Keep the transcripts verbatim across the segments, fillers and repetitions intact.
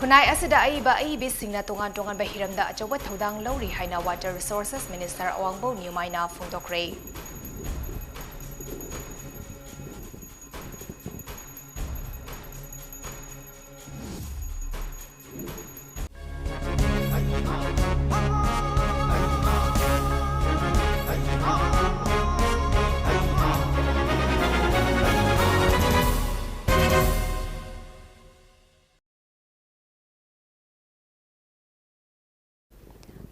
ꯈꯨꯟꯅꯥꯏ ꯑꯁꯤꯗ ꯑꯏꯕ ꯑꯏꯕꯤꯁꯤꯡꯅ ꯇꯣꯉꯥꯟ ꯇꯣꯉꯥꯟꯕ ꯍꯤꯔꯝꯗ ꯑꯆꯧꯕ ꯊꯧꯗꯥꯡ ꯂꯧꯔꯤ ꯍꯥꯏꯅ Water Resources Minister ꯑꯋꯥꯡꯕꯧ ꯅꯤꯌꯨꯃꯥꯏꯅ ꯐꯣꯡꯗꯣꯛꯈ꯭ꯔꯦ꯫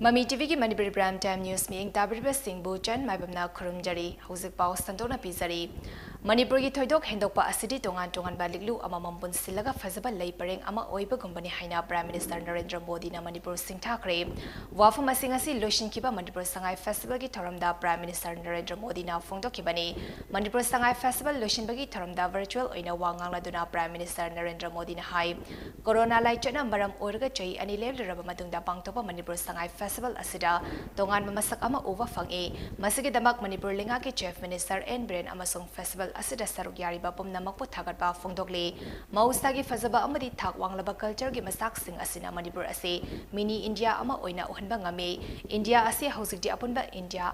ꯃꯃꯤ ꯇꯤꯚꯤꯒꯤ ꯃꯅꯤꯄꯨꯔꯤ Prime Time News ꯃꯤꯠꯌꯦꯡ ꯇꯥꯕꯤꯔꯤꯕꯁꯤꯡꯕꯨ ꯆꯟ ꯃꯥꯏꯕꯝꯅ ꯈꯨꯔꯨꯝꯖꯔꯤ꯫ ꯍꯧꯖꯤꯛ ꯄꯥꯎ ꯁꯟꯗꯣꯛꯅ ꯄꯤꯖꯔꯤ꯫ ꯃꯅꯤꯄꯨꯔꯒꯤ ꯊꯣꯏꯗꯣꯛ ꯍꯦꯟꯗꯣꯛꯄ ꯑꯁꯤꯗꯤ ꯇꯣꯉꯥꯟ ꯇꯣꯉꯥꯟꯕ ꯂꯤꯛꯂꯨ ꯑꯃꯃꯝ ꯄꯨꯟꯁꯤꯜꯂꯒ ꯐꯖꯕ ꯂꯩ ꯄꯔꯦꯡ ꯑꯃ ꯑꯣꯏꯕꯒꯨꯝꯕꯅꯤ ꯍꯥꯏꯅ Prime Minister ꯅꯔꯦꯟꯗ꯭ꯔ ꯃꯣꯗꯤꯅ ꯃꯅꯤꯄꯨꯔ ꯁꯤꯡꯊꯥꯈ꯭ꯔꯦ꯫ ꯋꯥꯐꯝ ꯑꯁꯤ ꯉꯁꯤ ꯂꯣꯏꯁꯤꯟꯈꯤꯕ ꯃꯅꯤꯄꯨꯔ ꯁꯉꯥꯏ Festivalꯒꯤ ꯊꯧꯔꯝꯗ Prime Minister ꯅꯔꯦꯟꯗ꯭ꯔ ꯃꯣꯗꯤꯅ ꯐꯣꯡꯗꯣꯛꯈꯤꯕꯅꯤ꯫ ꯃꯅꯤꯄꯨꯔ ꯁꯉꯥꯏ Festival ꯂꯣꯏꯁꯤꯟꯕꯒꯤ ꯊꯧꯔꯝꯗ virtual ꯑꯣꯏꯅ ꯋꯥ ꯉꯥꯡꯂꯗꯨꯅ Prime Minister ꯅꯔꯦꯟꯗ꯭ꯔ ꯃꯣꯗꯤꯅ ꯍꯥꯏ, ꯀꯣꯔꯣꯅꯥ ꯂꯥꯏꯆꯠꯅ ꯃꯔꯝ ꯑꯣꯏꯔꯒ ꯆꯍꯤ ꯑꯅꯤ ꯂꯦꯞꯂꯨꯔꯕ ꯃꯇꯨꯡꯗ ꯄꯥꯡꯊꯣꯛꯄ ꯃꯅꯤꯄꯨꯔ ꯁꯉꯥꯏ Festival ꯑꯁꯤꯗ ꯇꯣꯉꯥꯟꯕ ꯃꯁꯛ ꯑꯃ ꯎꯕ ꯐꯪꯏ꯫ ꯃꯁꯤꯒꯤꯗꯃꯛ ꯃꯅꯤꯄꯨꯔ ꯂꯩꯉꯥꯛꯀꯤ Chief Minister ꯑꯦꯟ ꯕꯤꯔꯦꯟ ꯑꯃꯁꯨꯡ festival ꯑꯁꯤꯗ ꯁꯔꯨꯛ ꯌꯥꯔꯤꯕ ꯄꯨꯝꯅꯃꯛꯄꯨ ꯊꯥꯒꯠꯄ ꯐꯣꯡꯗꯣꯛꯂꯤ꯫ ꯃꯍꯧꯁꯥꯒꯤ ꯐꯖꯕ ꯑꯃꯗꯤ ꯊꯥꯛ ꯋꯥꯡꯂꯕ cultureꯒꯤ ꯃꯆꯥꯛꯁꯤꯡ ꯑꯁꯤꯅ ꯃꯅꯤꯄꯨꯔ ꯑꯁꯤ mini India ꯑꯃ ꯑꯣꯏꯅ ꯎꯍꯟꯕ ꯉꯝꯃꯤ꯫ India ꯑꯁꯤ ꯍꯧꯖꯤꯛꯇꯤ ꯑꯄꯨꯟꯕ India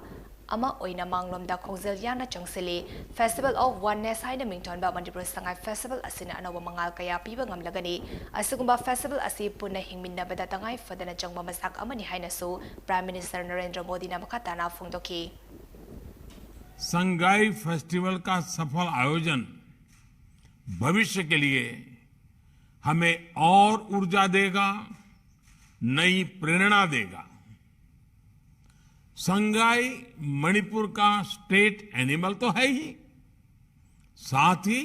ꯑꯃ ꯑꯣꯏꯅ ꯃꯥꯡꯂꯣꯝꯗ ꯈꯣꯡꯖꯦꯜ ꯌꯥꯡꯅ ꯆꯪꯁꯤꯜꯂꯤ꯫ Festival of Oneness ꯍꯥꯏꯅ ꯃꯤꯡꯊꯣꯟꯕ ꯃꯅꯤꯄꯨꯔ ꯁꯉꯥꯏ Festival ꯑꯁꯤꯅ ꯑꯅꯧꯕ ꯃꯉꯥꯜ ꯀꯌꯥ ꯄꯤꯕ ꯉꯝꯂꯒꯅꯤ꯫ ꯑꯁꯤꯒꯨꯝꯕ festival ꯑꯁꯤ ꯄꯨꯟꯅ ꯍꯤꯡꯃꯤꯟꯅꯕꯗ ꯇꯉꯥꯏ ꯐꯗꯅ ꯆꯪꯕ ꯃꯆꯥꯛ ꯑꯃꯅꯤ ꯍꯥꯏꯅꯁꯨ Prime Minister ꯅꯔꯦꯟꯗ꯭ꯔ ꯃꯣꯗꯤꯅ ꯃꯈꯥ ꯇꯥꯅ ꯐꯣꯡꯗꯣꯛꯈꯤ꯫ संगाई फेस्टिवल का सफल आयोजन भविष्य के लिए हमें और ऊर्जा देगा, नई प्रेरणा देगा। संगाई मणिपुर का स्टेट एनिमल तो है ही, साथ ही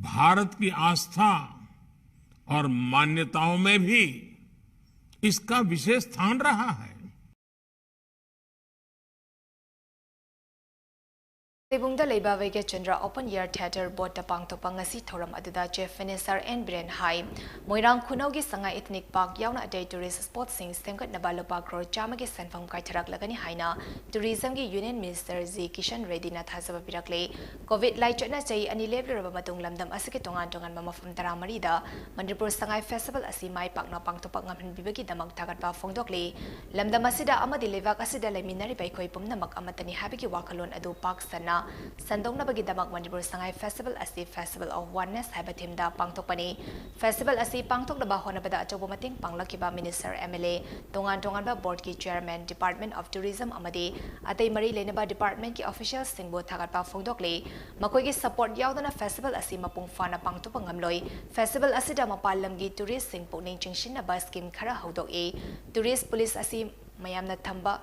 भारत की आस्था और मान्यताओं में भी इसका विशेष स्थान रहा है। ꯂꯩꯕꯨꯡꯗ ꯂꯩꯕ ꯚꯩꯒ꯭ꯌꯆꯟꯗ꯭ꯔ ꯑꯣꯄꯟ ꯏꯌꯥꯔ ꯊꯤꯌꯦꯇꯔ ꯕꯣꯔꯗꯇ ꯄꯥꯡꯊꯣꯛꯄ ꯉꯁꯤ ꯊꯧꯔꯝ ꯑꯗꯨꯗ ꯆꯤꯐ ꯃꯤꯅꯤꯁꯇꯔ ꯑꯦꯟ ꯕꯤꯔꯦꯟ ꯍꯥꯏ, ꯃꯣꯏꯔꯥꯡ ꯈꯨꯅꯧꯒꯤ ꯁꯉꯥꯏ ꯏꯊꯅꯤꯛ ꯄꯥꯔꯛ ꯌꯥꯎꯅ ꯑꯇꯩ ꯇꯨꯔꯤꯁ ꯁ꯭ꯄꯣꯠꯁꯤꯡ ꯁꯦꯝꯒꯠꯅꯕ ꯂꯨꯄꯥ ꯀ꯭ꯔꯣꯔ ꯆꯥꯝꯃꯒꯤ ꯁꯦꯟꯐꯝ ꯀꯥꯏꯊꯔꯛꯂꯒꯅꯤ ꯍꯥꯏꯅ ꯇꯨꯔꯤꯖꯝꯒꯤ ꯌꯨꯅꯤꯌꯟ ꯃꯤꯅꯤꯁꯇꯔ ꯖꯤ ꯀꯤꯁꯟ ꯔꯦꯗꯤꯅ ꯊꯥꯖꯕ ꯄꯤꯔꯛꯂꯦ꯫ ꯀꯣꯚꯤꯗ ꯂꯥꯏꯆꯠꯅ ꯆꯍꯤ ꯑꯅꯤ ꯂꯦꯞꯂꯨꯔꯕ ꯃꯇꯨꯡ ꯂꯝꯗꯝ ꯑꯁꯤꯒꯤ ꯇꯣꯉꯥꯟ ꯇꯣꯉꯥꯟꯕ ꯃꯐꯝ ꯇꯔꯥꯃꯔꯤꯗ ꯃꯅꯤꯄꯨꯔ ꯁꯉꯥꯏ ꯐꯦꯁꯇꯤꯚꯦꯜ ꯑꯁꯤ ꯃꯥꯏ ꯄꯥꯛꯅ ꯄꯥꯡꯊꯣꯛꯄ ꯉꯝꯍꯟꯕꯤꯕꯒꯤꯗꯃꯛ ꯊꯥꯒꯠꯄ ꯐꯣꯡꯗꯣꯛꯂꯤ꯫ ꯂꯝꯗꯝ ꯑꯁꯤꯗ ꯑꯃꯗꯤ ꯂꯩꯕꯥꯛ ꯑꯁꯤꯗ ꯂꯩꯃꯤꯟꯅꯔꯤꯕ ꯑꯩꯈꯣꯏ ꯄꯨꯝꯅꯃꯛ ꯑꯃꯠꯇꯅꯤ ꯍꯥꯏꯕꯒꯤ ꯋꯥꯈꯜꯂꯣꯟ ꯑꯗꯨ ꯄꯥꯛ ꯁꯟꯅ ꯁꯟꯗꯣꯛꯅꯕꯒꯤꯗꯃꯛ ꯃꯅꯤꯄꯨꯔ ꯁꯉꯥꯏ ꯐꯦꯁꯇꯤꯚꯦꯜ ꯑꯁꯤ Festival of Oneness ꯍꯥꯏꯕ ꯊꯤꯝꯗ ꯄꯥꯡꯊꯣꯛꯄꯅꯤ꯫ ꯐꯦꯁꯇꯤꯚꯦꯜ ꯑꯁꯤ ꯄꯥꯡꯊꯣꯛꯅꯕ ꯍꯣꯠꯅꯕꯗ ꯑꯆꯧꯕ ꯃꯇꯦꯡ ꯄꯥꯡꯂꯛꯈꯤꯕ ꯃꯤꯅꯤꯁꯇꯔ, ꯑꯦꯝ ꯑꯦꯜ ꯑꯦ, ꯇꯣꯉꯥꯟ ꯇꯣꯉꯥꯟꯕ ꯕꯣꯔꯗꯀꯤ ꯆꯤꯌꯔꯃꯦꯟ, Department of Tourism ꯑꯃꯗꯤ ꯑꯇꯩ ꯃꯔꯤ ꯂꯩꯅꯕ ꯗꯤꯄꯥꯔꯠꯃꯦꯟꯠꯀꯤ ꯑꯣꯐꯤꯁꯤꯌꯦꯜꯁꯤꯡꯕꯨ ꯊꯥꯒꯠꯄ ꯐꯣꯡꯗꯣꯛꯂꯤ꯫ ꯃꯈꯣꯏꯒꯤ ꯁꯄꯣꯔꯠ ꯌꯥꯎꯗꯅ ꯐꯦꯁꯇꯤꯚꯦꯜ ꯑꯁꯤ ꯃꯄꯨꯡ ꯐꯥꯅ ꯄꯥꯡꯊꯣꯛꯄ ꯉꯝꯂꯣꯏ꯫ ꯐꯦꯁꯇꯤꯚꯦꯜ ꯑꯁꯤꯗ ꯃꯄꯥꯟ ꯂꯝꯒꯤ ꯇꯨꯔꯤꯁꯁꯤꯡ ꯄꯨꯛꯅꯤꯡ ꯆꯤꯡꯁꯤꯟꯅꯕ ꯁ꯭ꯀꯤꯝ ꯈꯔ ꯍꯧꯗꯣꯛꯏ꯫ ꯇꯨꯔꯤꯁ ꯄꯨꯂꯤꯁ ꯑꯁꯤ ꯃꯌꯥꯝꯅ ꯊꯝꯕ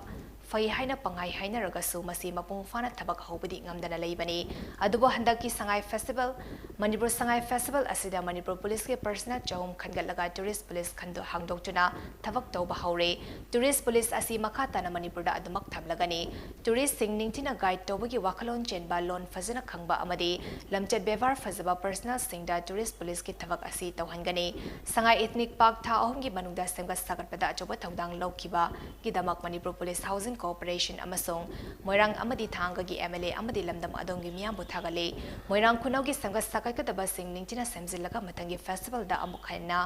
ꯐꯩ ꯍꯥꯏꯅ ꯄꯪꯍꯥꯏ ꯍꯥꯏꯅꯔꯒꯁꯨ ꯃꯁꯤ ꯃꯄꯨꯡ ꯐꯥꯅ ꯊꯕꯛ ꯍꯧꯕꯗꯤ ꯉꯝꯗꯅ ꯂꯩꯕꯅꯤ꯫ ꯑꯗꯨꯕꯨ ꯍꯟꯗꯛꯀꯤ ꯁꯉꯥꯏ ꯐꯦꯁꯇꯤꯚꯦꯜ, ꯃꯅꯤꯄꯨꯔ ꯁꯉꯥꯏ ꯐꯦꯁꯇꯤꯚꯦꯜ ꯑꯁꯤꯗ ꯃꯅꯤꯄꯨꯔ ꯄꯨꯂꯤꯁꯀꯤ ꯄꯔꯁꯅꯦꯜ ꯆꯍꯨꯝ ꯈꯟꯒꯠꯂꯒ ꯇꯨꯔꯤꯁ ꯄꯨꯂꯤꯁ ꯈꯟꯗꯣ-, ꯍꯥꯡꯗꯣꯛꯇꯨꯅ ꯊꯕꯛ ꯇꯧꯕ ꯍꯧꯔꯦ꯫ ꯇꯨꯔꯤꯁ ꯄꯨꯂꯤꯁ ꯑꯁꯤ ꯃꯈꯥ ꯇꯥꯅ ꯃꯅꯤꯄꯨꯔꯗ ꯑꯗꯨꯃꯛ ꯊꯝꯂꯒꯅꯤ꯫ ꯇꯨꯔꯤꯁꯁꯤꯡ ꯅꯤꯡꯊꯤꯅ ꯒꯥꯏꯗ ꯇꯧꯕꯒꯤ ꯋꯥꯈꯜꯂꯣꯟ ꯆꯦꯟꯕ, ꯂꯣꯟ ꯐꯖꯅ ꯈꯪꯕ ꯑꯃꯗꯤ ꯂꯝꯆꯠ ꯕꯦꯕꯥꯔ ꯐꯖꯕ ꯄꯔꯁꯅꯦꯜꯁꯤꯡꯗ ꯇꯨꯔꯤꯁ ꯄꯨꯂꯤꯁꯀꯤ ꯊꯕꯛ ꯑꯁꯤ ꯇꯧꯍꯟꯒꯅꯤ꯫ ꯁꯉꯥꯏ ꯏꯊꯅꯤꯛ ꯄꯥꯔꯛ ꯊꯥ ꯑꯍꯨꯝꯒꯤ ꯃꯅꯨꯡꯗ ꯁꯦꯝꯒꯠ ꯁꯥꯒꯠꯄꯗ ꯑꯆꯧꯕ ꯊꯧꯗꯥꯡ ꯂꯧꯈꯤꯕꯒꯤꯗꯃꯛ ꯃꯅꯤꯄꯨꯔ ꯄꯨꯂꯤꯁ ꯍꯥꯎꯁꯤꯡ ꯀꯣꯑꯣꯄꯔꯦꯁꯟ ꯑꯃꯁꯨꯡ ꯃꯣꯏꯔꯥꯡ ꯑꯃꯗꯤ ꯊꯥꯡꯒꯒꯤ ꯑꯦꯝ ꯑꯦꯜ ꯑꯦ ꯑꯃꯗꯤ ꯂꯝꯗꯝ ꯑꯗꯣꯝꯒꯤ ꯃꯤꯌꯥꯝꯕꯨ ꯊꯥꯒꯠꯂꯤ꯫ ꯃꯣꯏꯔꯥꯡ ꯈꯨꯅꯧꯒꯤ ꯁꯦꯝꯒꯠ ꯁꯥꯒꯠꯀꯗꯕꯁꯤꯡ ꯅꯤꯡꯊꯤꯅ ꯁꯦꯝꯖꯤꯜꯂꯒ ꯃꯊꯪꯒꯤ ꯐꯦꯁꯇꯤꯚꯦꯜꯗ ꯑꯃꯨꯛ ꯍꯦꯟꯅ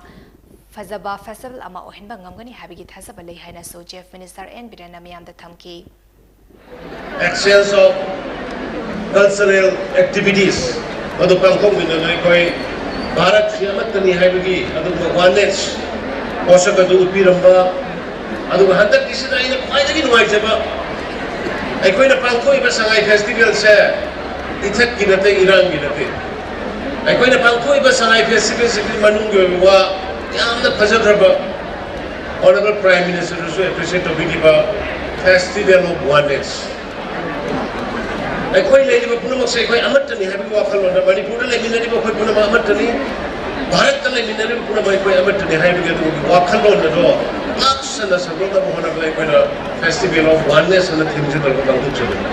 ꯐꯖꯕ ꯐꯦꯁꯇꯤꯚꯦꯜ ꯑꯃ ꯑꯣꯏꯍꯟꯕ ꯉꯝꯒꯅꯤ ꯍꯥꯏꯕꯒꯤ ꯊꯥꯖꯕ ꯂꯩ ꯍꯥꯏꯅꯁꯨ ꯆꯤꯐ ꯃꯤꯅꯤꯁꯇꯔ ꯑꯦꯟ ꯕꯤꯔꯦꯟꯅ ꯃꯤꯌꯥꯝꯗ ꯊꯝꯈꯤ꯫ Exchange of Cultural Activities ꯃꯗꯨ ꯄꯥꯡꯊꯣꯛꯃꯤꯟꯅꯗꯨꯅ ꯑꯩꯈꯣꯏ ꯚꯥꯔꯠꯁꯤ ꯑꯃꯠꯇꯅꯤ ꯍꯥꯏꯕꯒꯤ ꯑꯗꯨꯒꯨꯝꯕ ꯋꯥꯟꯅꯦꯁ ꯄꯣꯠꯁꯛ ꯑꯗꯨ ꯎꯠꯄꯤꯔꯝꯕ, ꯑꯗꯨꯒ ꯍꯟꯗꯛꯀꯤꯁꯤꯗ ꯑꯩꯅ ꯈ꯭ꯋꯥꯏꯗꯒꯤ ꯅꯨꯡꯉꯥꯏꯖꯕ, ꯑꯩꯈꯣꯏꯅ ꯄꯥꯡꯊꯣꯛꯏꯕ ꯁꯉꯥꯏ ꯐꯦꯁꯇꯤꯚꯦꯜꯁꯦ ꯏꯊꯛꯀꯤ ꯅꯠꯇꯦ, ꯏꯔꯥꯡꯒꯤ ꯅꯠꯇꯦ꯫ ꯑꯩꯈꯣꯏꯅ ꯄꯥꯡꯊꯣꯛꯏꯕ ꯁꯉꯥꯏ ꯐꯦꯁꯇꯤꯚꯦꯜꯁꯤꯒꯤ ꯃꯅꯨꯡꯒꯤ ꯑꯣꯏꯕ ꯋꯥ ꯌꯥꯝꯅ ꯐꯖꯈ꯭ꯔꯕ, ꯑꯣꯅꯔꯦꯕꯜ ꯄ꯭ꯔꯥꯏꯝ ꯃꯤꯅꯤꯁꯇꯔꯅꯁꯨ ꯑꯦꯄ꯭ꯔꯤꯁꯤꯌꯦꯠ ꯇꯧꯕꯤꯈꯤꯕ Festival of Oneness꯫ ꯑꯩꯈꯣꯏ ꯂꯩꯔꯤꯕ ꯄꯨꯝꯅꯃꯛꯁꯦ ꯑꯩꯈꯣꯏ ꯑꯃꯠꯇꯅꯤ ꯍꯥꯏꯕꯒꯤ ꯋꯥꯈꯜꯂꯣꯟꯗ, ꯃꯅꯤꯄꯨꯔꯗ ꯂꯩꯃꯤꯟꯅꯔꯤꯕ ꯑꯩꯈꯣꯏ ꯄꯨꯝꯅꯃꯛ ꯑꯃꯠꯇꯅꯤ, ꯚꯥꯔꯠꯇ ꯂꯩꯃꯤꯟꯅꯔꯤꯕ ꯄꯨꯝꯅꯃꯛ ꯑꯩꯈꯣꯏ ꯑꯃꯠꯇꯅꯤ ꯍꯥꯏꯕꯒꯤ ꯑꯗꯨꯒꯤ ꯋꯥꯈꯜꯂꯣꯟ ꯑꯗꯣ ꯄꯥꯛ ꯁꯟꯅ ꯁꯟꯗꯣꯛꯅꯕ ꯍꯣꯠꯅꯕꯗ ꯑꯩꯈꯣꯏꯅ Festival of Oneness ꯑꯅ ꯊꯤꯝꯁꯤ ꯇꯧꯔꯒ ꯄꯥꯡꯊꯣꯛꯆꯕꯅꯤ꯫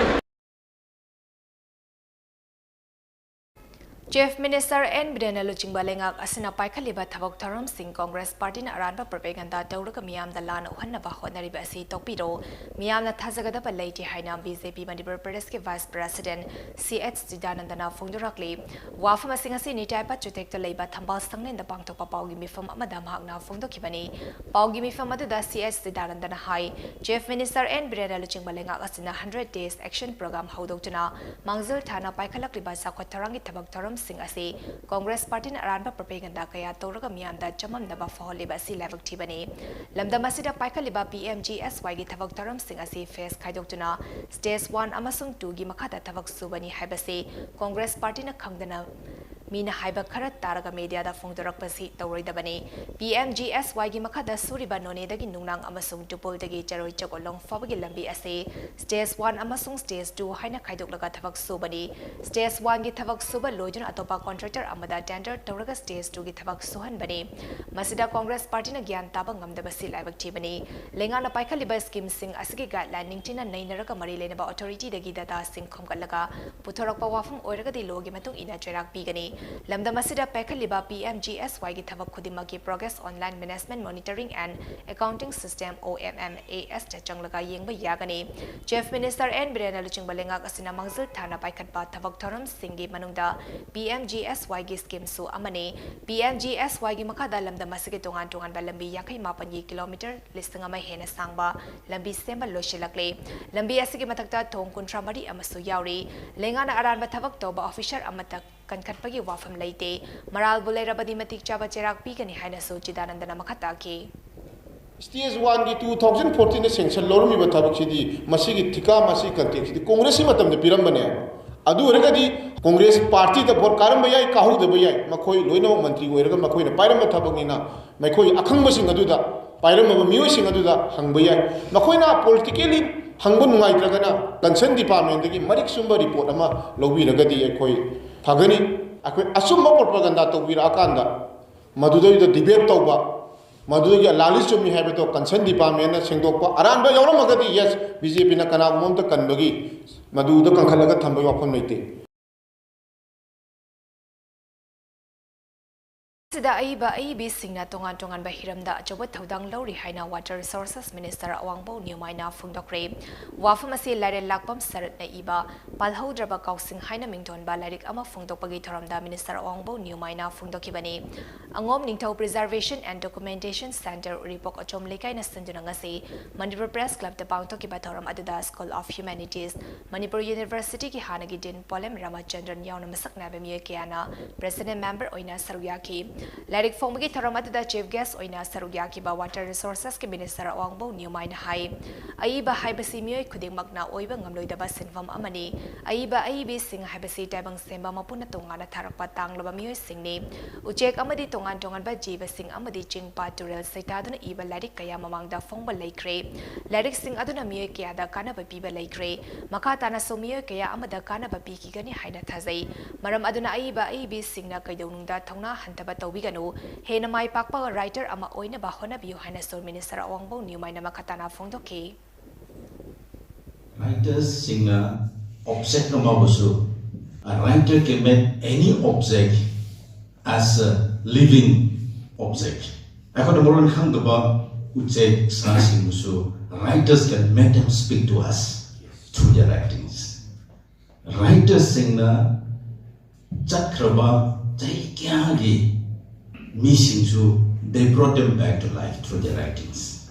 Chief Minister N Biren ꯂꯨꯆꯤꯡꯕ ꯂꯩꯉꯥꯛ ꯑꯁꯤꯅ ꯄꯥꯏꯈꯠꯂꯤꯕ ꯊꯕꯛ ꯊꯧꯔꯝꯁꯤꯡ Congress Party ꯅ ꯑꯔꯥꯟꯕ propaganda ꯇꯧꯔꯒ ꯃꯤꯌꯥꯝꯗ ꯂꯥꯟꯅ ꯎꯍꯟꯅꯕ ꯍꯣꯠꯅꯔꯤꯕ ꯑꯁꯤ ꯇꯣꯛꯄꯤꯔꯣ, ꯃꯤꯌꯥꯝꯅ ꯊꯥꯖꯒꯗꯕ ꯂꯩꯇꯦ ꯍꯥꯏꯅ B J P ꯃꯅꯤꯄꯨꯔ ꯄ꯭ꯔꯗꯦꯁꯀꯤ Vice President C H ꯆꯤꯗꯥꯅꯟꯗꯅ ꯐꯣꯡꯗꯣꯔꯛꯂꯤ꯫ ꯋꯥꯐꯝ ꯑꯁꯤꯡ ꯑꯁꯤ ꯅꯤꯇꯥꯏ ꯄꯥꯠ ꯆꯨꯊꯦꯛꯇ ꯂꯩꯕ ꯊꯝꯕꯥꯜ ꯁꯪꯂꯦꯟꯗ ꯄꯥꯡꯊꯣꯛꯄ ꯄꯥꯎꯒꯤ ꯃꯤꯐꯝ ꯑꯃꯗ ꯃꯍꯥꯛꯅ ꯐꯣꯡꯗꯣꯛꯈꯤꯕꯅꯤ꯫ ꯄꯥꯎꯒꯤ ꯃꯤꯐꯝ ꯑꯗꯨꯗ C H ꯆꯤꯗꯥꯅꯟꯗꯅ ꯍꯥꯏ, Chief Minister N ꯕꯤꯔꯦꯟꯅ ꯂꯨꯆꯤꯡꯕ ꯂꯩꯉꯥꯛ ꯑꯁꯤꯅ hundred days action program ꯍꯧꯗꯣꯛꯇꯨꯅ ꯃꯥꯡꯖꯤꯜ ꯊꯥꯅ ꯄꯥꯏꯈꯠꯂꯛꯂꯤꯕ ꯆꯥꯎꯈꯠ ꯊꯧꯔꯥꯡꯒꯤ ꯊꯕꯛ ꯊꯧꯔꯝꯁꯤꯡ ꯑꯁꯤ Congress Party ꯅ ꯑꯔꯥꯟꯕ propaganda ꯀꯌꯥ ꯇꯧꯔꯒ ꯃꯤꯌꯥꯝꯗ ꯆꯃꯝꯅꯕ ꯐꯥꯎꯍꯜꯂꯤꯕ ꯑꯁꯤ ꯂꯥꯏꯕꯛ ꯊꯤꯕꯅꯤ꯫ ꯂꯝꯗꯝ ꯑꯁꯤꯗ ꯄꯥꯏꯈꯠꯂꯤꯕ P M G S Y ꯒꯤ ꯊꯕꯛ ꯊꯧꯔꯝꯁꯤꯡ ꯑꯁꯤ phase ꯈꯥꯏꯗꯣꯛꯇꯨꯅ stage one ꯑꯃꯁꯨꯡ two ꯒꯤ ꯃꯈꯥꯗ ꯊꯕꯛ ꯁꯨꯕꯅꯤ ꯍꯥꯏꯕꯁꯤ Congress Party ꯅ ꯈꯪꯗꯅ ꯃꯤꯅ ꯍꯥꯏꯕ ꯈꯔ ꯇꯥꯔꯒ media ꯗ ꯐꯣꯡꯗꯣꯔꯛꯄꯁꯤ ꯇꯧꯔꯣꯏꯗꯕꯅꯤ꯫ P M G S Y ꯒꯤ ꯃꯈꯥꯗ ꯁꯨꯔꯤꯕ ꯅꯣꯅꯦꯗꯒꯤ ꯅꯨꯡꯅꯥꯡ ꯑꯃꯁꯨꯡ ꯇꯨꯄꯨꯜꯗꯒꯤ ꯆꯔꯣꯏ ꯆꯀꯣꯂꯣꯡ ꯐꯥꯎꯕꯒꯤ ꯂꯝꯕꯤ ꯑꯁꯤ stage one ꯑꯃꯁꯨꯡ stage two ꯍꯥꯏꯅ ꯈꯥꯏꯗꯣꯛꯂꯒ ꯊꯕꯛ ꯁꯨꯕꯅꯤ꯫ Stage one ꯒꯤ ꯊꯕꯛ ꯁꯨꯕ ꯂꯣꯏꯗꯨꯅ ꯑꯇꯣꯞꯄ contractor ꯑꯃꯗ tender ꯇꯧꯔꯒ stage two ꯒꯤ ꯊꯕꯛ ꯁꯨꯍꯟꯕꯅꯤ꯫ ꯃꯁꯤꯗ Congress Party ꯅ ꯒ꯭ꯌꯥꯟ ꯇꯥꯕ ꯉꯝꯗꯕꯁꯤ ꯂꯥꯏꯕꯛ ꯊꯤꯕꯅꯤ꯫ ꯂꯩꯉꯥꯛꯅ ꯄꯥꯏꯈꯠꯂꯤꯕ scheme ꯁꯤꯡ ꯑꯁꯤꯒꯤ guideline ꯅꯤꯡꯊꯤꯅ ꯅꯩꯅꯔꯒ ꯃꯔꯤ ꯂꯩꯅꯕ authority ꯗꯒꯤ data ꯁꯤꯡ ꯈꯣꯝꯒꯠꯂꯒ ꯄꯨꯊꯣꯔꯛꯄ ꯋꯥꯐꯝ ꯑꯣꯏꯔꯒꯗꯤ law ꯒꯤ ꯃꯇꯨꯡ ꯏꯟꯅ ꯆꯩꯔꯥꯛ ꯄꯤꯒꯅꯤ꯫ ꯂꯝꯗꯝ ꯑꯁꯤꯗ ꯄꯥꯏꯈꯠꯂꯤꯕ P M G S Y ꯒꯤ ꯊꯕꯛ ꯈꯨꯗꯤꯡꯃꯛꯀꯤ progress online management monitoring and accounting system, O M M A S ꯇ ꯆꯪꯂꯒ ꯌꯦꯡꯕ ꯌꯥꯒꯅꯤ꯫ Chief Minister N ꯕꯤꯔꯦꯟꯅ ꯂꯨꯆꯤꯡꯕ ꯂꯩꯉꯥꯛ ꯑꯁꯤꯅ ꯃꯥꯡꯖꯤꯜ ꯊꯥꯅ ꯄꯥꯏꯈꯠꯄ ꯊꯕꯛ ꯊꯧꯔꯝꯁꯤꯡꯒꯤ ꯃꯅꯨꯡꯗ P M G S Y ꯒꯤ scheme ꯁꯨ ꯑꯃꯅꯤ꯫ P M G S Y ꯒꯤ ꯃꯈꯥꯗ ꯂꯝꯗꯝ ꯑꯁꯤꯒꯤ ꯇꯣꯉꯥꯟ ꯇꯣꯉꯥꯟꯕ ꯂꯝꯕꯤ ꯌꯥꯡꯈꯩ ꯃꯥꯄꯟꯒꯤ kilometer ꯂꯤꯁꯤꯡ ꯑꯃ ꯍꯦꯟꯅ ꯁꯥꯡꯕ ꯂꯝꯕꯤ ꯁꯦꯝꯕ ꯂꯣꯏꯁꯤꯜꯂꯛꯂꯦ꯫ ꯂꯝꯕꯤ ꯑꯁꯤꯒꯤ ꯃꯊꯛꯇ ꯊꯣꯡ ꯀꯨꯟꯊ꯭ꯔꯥ ꯃꯔꯤ ꯑꯃꯁꯨ ꯌꯥꯎꯔꯤ꯫ ꯂꯩꯉꯥꯛꯅ ꯑꯔꯥꯟꯕ ꯊꯕꯛ ꯇꯧꯕ officer ꯑꯃꯠꯇ ꯀꯟꯈꯠꯄꯒꯤ ꯋꯥꯐꯝ ꯂꯩꯇꯦ꯫ ꯃꯔꯥꯜꯕꯨ ꯂꯩꯔꯕꯗꯤ ꯃꯇꯤꯛ ꯆꯥꯕ ꯆꯩꯔꯥꯛ ꯄꯤꯒꯅꯤ ꯍꯥꯏꯅꯁꯨ ꯆꯤꯗꯥꯅꯟꯗꯅ ꯃꯈꯥ ꯇꯥꯈꯤ꯫ Stage one ꯒꯤ two thousand fourteen ꯗ sanction ꯂꯧꯔꯝꯃꯤꯕ ꯊꯕꯛꯁꯤꯗꯤ, ꯃꯁꯤꯒꯤ ꯊꯤꯀꯥ, ꯃꯁꯤꯒꯤ contract ꯁꯤꯗꯤ Congress ꯀꯤ ꯃꯇꯝꯗ ꯄꯤꯔꯝꯕꯅꯦ꯫ ꯑꯗꯨ ꯑꯣꯏꯔꯒꯗꯤ Congress Party ꯗ vote ꯀꯥꯔꯝꯕ ꯌꯥꯏ, ꯀꯥꯍꯧꯗꯕ ꯌꯥꯏ, ꯃꯈꯣꯏ ꯂꯣꯏꯅꯃꯛ ꯃꯟꯇ꯭ꯔꯤ ꯑꯣꯏꯔꯒ ꯃꯈꯣꯏꯅ ꯄꯥꯏꯔꯝꯕ ꯊꯕꯛꯅꯤꯅ, ꯃꯈꯣꯏ ꯑꯈꯪꯕꯁꯤꯡ ꯑꯗꯨꯗ, ꯄꯥꯏꯔꯝꯃꯕ ꯃꯤꯑꯣꯏꯁꯤꯡ ꯑꯗꯨꯗ ꯍꯪꯕ ꯌꯥꯏ꯫ ꯃꯈꯣꯏꯅ politically ꯍꯪꯕ ꯅꯨꯡꯉꯥꯏꯇ꯭ꯔꯒꯅ concern department ꯇꯒꯤ ꯃꯔꯤꯛ ꯆꯨꯝꯕ report ꯑꯃ ꯂꯧꯕꯤꯔꯒꯗꯤ ꯑꯩꯈꯣꯏ ꯐꯒꯅꯤ꯫ ꯑꯩꯈꯣꯏ ꯑꯆꯨꯝꯕ propaganda ꯇꯧꯕꯤꯔꯛꯑꯀꯥꯟꯗ ꯃꯗꯨꯗꯩꯗ debate ꯇꯧꯕ, ꯃꯗꯨꯗꯒꯤ ꯂꯥꯜꯂꯤ ꯆꯨꯝꯃꯤ ꯍꯥꯏꯕꯗꯣ concern department ꯅ ꯁꯦꯡꯗꯣꯛꯄ, ꯑꯔꯥꯟꯕ ꯌꯥꯎꯔꯝꯃꯒꯗꯤ, yes, B J P ꯅ ꯀꯅꯥꯒꯨꯝꯕ ꯑꯃꯇ ꯀꯟꯕꯒꯤ ꯃꯗꯨꯗ ꯀꯟꯈꯠꯂꯒ ꯊꯝꯕꯒꯤ ꯋꯥꯐꯝ ꯂꯩꯇꯦ꯫ ꯁꯤꯗ ꯑꯏꯕ ꯑꯏꯕꯤꯁꯤꯡꯅ ꯇꯣꯉꯥꯟ ꯇꯣꯉꯥꯟꯕ ꯍꯤꯔꯝꯗ ꯑꯆꯧꯕ ꯊꯧꯗꯥꯡ ꯂꯧꯔꯤ ꯍꯥꯏꯅ Water Resources Minister ꯑꯋꯥꯡꯕꯧ ꯅ꯭ꯌꯨꯃꯥꯏꯅ ꯐꯣꯡꯗꯣꯛꯈ꯭ꯔꯦ꯫ ꯋꯥꯐꯝ ꯑꯁꯤ ꯂꯥꯏꯔꯦꯜ ꯂꯥꯛꯄꯝ ꯁꯔꯠꯅ ꯏꯕ ꯄꯥꯜꯍꯧꯗ꯭ꯔꯕ ꯀꯥꯎꯁꯤꯡ ꯍꯥꯏꯅ ꯃꯤꯡꯊꯣꯟꯕ ꯂꯥꯏꯔꯤꯛ ꯑꯃ ꯐꯣꯡꯗꯣꯛꯄꯒꯤ ꯊꯧꯔꯝꯗ Minister ꯑꯋꯥꯡꯕꯧ ꯅ꯭ꯌꯨꯃꯥꯏꯅ ꯐꯣꯡꯗꯣꯛꯈꯤꯕꯅꯤ꯫ ꯑꯉꯣꯝ ꯅꯤꯡꯊꯧ Preservation and Documentation Centre ꯎꯔꯤꯄꯣꯛ ꯑꯆꯣꯝ ꯂꯩꯀꯥꯏꯅ ꯁꯤꯟꯗꯨꯅ ꯉꯁꯤ Manipur Press Clubꯇ ꯄꯥꯡꯊꯣꯛꯈꯤꯕ ꯊꯧꯔꯝ ꯑꯗꯨꯗ School of Humanities, Manipur Universityꯒꯤ ꯍꯥꯟꯅꯒꯤ Dean ꯄꯣꯂꯦꯝ ꯔꯥꯃꯆꯟꯗ꯭ꯔꯟ ꯌꯥꯎꯅ ꯃꯁꯛ ꯅꯥꯏꯕ ꯃꯤꯑꯣꯏ ꯀꯌꯥꯅ President member ꯑꯣꯏꯅ ꯁꯔꯨꯛ ꯌꯥꯈꯤ꯫ ꯂꯥꯏꯔꯤꯛ ꯐꯣꯡꯕꯒꯤ ꯊꯧꯔꯝ ꯑꯗꯨꯗ Chief Guest ꯑꯣꯏꯅ ꯁꯔꯨꯛ ꯌꯥꯈꯤꯕ Water Resourcesꯀꯤ Minister ꯑꯋꯥꯡꯕꯧ ꯅ꯭ꯌꯨꯃꯥꯏꯅ ꯍꯥꯏ, ꯑꯏꯕ ꯍꯥꯏꯕꯁꯤ ꯃꯤꯑꯣꯏ ꯈꯨꯗꯤꯡꯃꯛꯅ ꯑꯣꯏꯕ ꯉꯝꯂꯣꯏꯗꯕ ꯁꯤꯟꯐꯝ ꯑꯃꯅꯤ꯫ ꯑꯏꯕ ꯑꯏꯕꯤꯁꯤꯡ ꯍꯥꯏꯕꯁꯤ ꯇꯥꯏꯕꯪ ꯁꯦꯝꯕ ꯃꯄꯨꯅ ꯇꯣꯉꯥꯟꯅ ꯊꯥꯔꯛꯄ ꯇꯥꯡꯂꯕ ꯃꯤꯑꯣꯏꯁꯤꯡꯅꯤ꯫ ꯎꯆꯦꯛ ꯑꯃꯗꯤ ꯇꯣꯉꯥꯟ ꯇꯣꯉꯥꯟꯕ ꯖꯤꯕꯁꯤꯡ ꯑꯃꯗꯤ ꯆꯤꯡ ꯄꯥꯠ ꯇꯨꯔꯦꯜ ꯁꯩꯇꯥꯗꯨꯅ ꯏꯕ ꯂꯥꯏꯔꯤꯛ ꯀꯌꯥ ꯃꯃꯥꯡꯗ ꯐꯣꯡꯕ ꯂꯩꯈ꯭ꯔꯦ꯫ ꯂꯥꯏꯔꯤꯛꯁꯤꯡ ꯑꯗꯨꯅ ꯃꯤꯑꯣꯏ ꯀꯌꯥꯗ ꯀꯥꯟꯅꯕ ꯄꯤꯕ ꯂꯩꯈ꯭ꯔꯦ꯫ ꯃꯈꯥ ꯇꯥꯅꯁꯨ ꯃꯤꯑꯣꯏ ꯀꯌꯥ ꯑꯃꯗ ꯀꯥꯟꯅꯕ ꯄꯤꯈꯤꯒꯅꯤ ꯍꯥꯏꯅ ꯊꯥꯖꯩ꯫ ꯃꯔꯝ ꯑꯗꯨꯅ ꯑꯏꯕ ꯑꯏꯕꯤꯁꯤꯡꯅ ꯀꯩꯗꯧꯅꯨꯡꯗ ꯊꯧꯅꯥ ꯍꯟꯊꯕ ꯇꯧꯕꯤꯒꯅꯨ꯫ ꯍꯦꯟꯅ ꯃꯥꯏ ꯄꯥꯛꯄ writer ꯑꯃ ꯑꯣꯏꯅꯕ ꯍꯣꯠꯅꯕꯤꯌꯨ ꯍꯥꯏꯅꯁꯨ Minister ꯑꯋꯥꯡꯕꯧ ꯅ꯭ꯌꯨꯃꯥꯏꯅ ꯃꯈꯥ ꯇꯥꯅ ꯐꯣꯡꯗꯣꯛꯈꯤ꯫ Writersꯁꯤꯡꯅ object ꯑꯃꯕꯨꯁꯨ, a writer can make any object as a living object. ꯑꯩꯈꯣꯏꯅ ꯃꯔꯣꯟ ꯈꯪꯗꯕ ꯎꯆꯦꯛ ꯁꯥꯁꯤꯡꯕꯨꯁꯨ, writers can make them speak to us through their writings. Writersꯁꯤꯡꯅ ꯆꯠꯈ꯭ꯔꯕ ꯆꯍꯤ ꯀꯌꯥꯒꯤ ꯃꯤꯁꯤꯡꯁꯨ, they brought them back to life through their writings.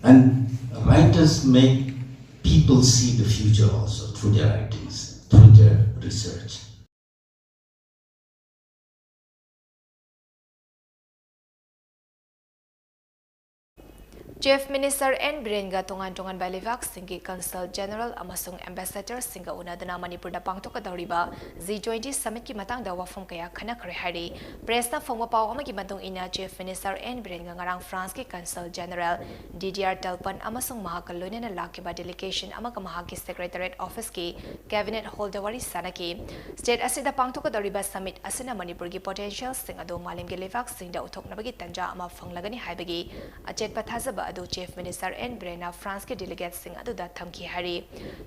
And writers make people see the future also through their writings, through their research. Chief Minister N ꯕꯤꯔꯦꯟꯒ ꯇꯣꯉꯥꯟ ꯇꯣꯉꯥꯟꯕ ꯂꯩꯕꯥꯛꯁꯤꯡꯒꯤ Consul General ꯑꯃꯁꯨꯡ Ambassadorꯁꯤꯡꯒ ꯎꯅꯗꯨꯅ ꯃꯅꯤꯄꯨꯔꯗ ꯄꯥꯡꯊꯣꯛꯀꯗꯧꯔꯤꯕ G twenty Summitꯀꯤ ꯃꯇꯥꯡꯗ ꯋꯥꯐꯝ ꯀꯌꯥ ꯈꯟꯅꯈ꯭ꯔꯦ ꯍꯥꯏꯔꯤ꯫ Pressꯅ ꯐꯣꯡꯕ ꯄꯥꯎ ꯑꯃꯒꯤ ꯃꯇꯨꯡ ꯏꯟꯅ, Chief Minister N ꯕꯤꯔꯦꯟꯒ ꯉꯔꯥꯡ Franceꯀꯤ Consul General Didier Talpin ꯑꯃꯁꯨꯡ ꯃꯍꯥꯛꯀ ꯂꯣꯏꯅꯅ ꯂꯥꯛꯈꯤꯕ delegation ꯑꯃꯒ ꯃꯍꯥꯛꯀꯤ Secretariat Officeꯀꯤ Cabinet Hallꯗ ꯋꯥꯔꯤ ꯁꯥꯅꯈꯤ꯫ State ꯑꯁꯤꯗ ꯄꯥꯡꯊꯣꯛꯀꯗꯧꯔꯤꯕ summit ꯑꯁꯤꯅ ꯃꯅꯤꯄꯨꯔꯒꯤ potentialꯁꯤꯡ ꯑꯗꯨ ꯃꯥꯂꯦꯝꯒꯤ ꯂꯩꯕꯥꯛꯁꯤꯡꯗ ꯎꯠꯊꯣꯛꯅꯕꯒꯤ ꯇꯥꯟꯖꯥ ꯑꯃ ꯐꯪꯂꯒꯅꯤ ꯍꯥꯏꯕꯒꯤ ꯑꯆꯦꯠꯄ ꯊꯥꯖꯕ ꯑꯗꯨ Chief Minister N Birenꯅ Franceꯀꯤ delegateꯁꯤꯡ ꯑꯗꯨꯗ ꯊꯝꯈꯤ ꯍꯥꯏꯔꯤ꯫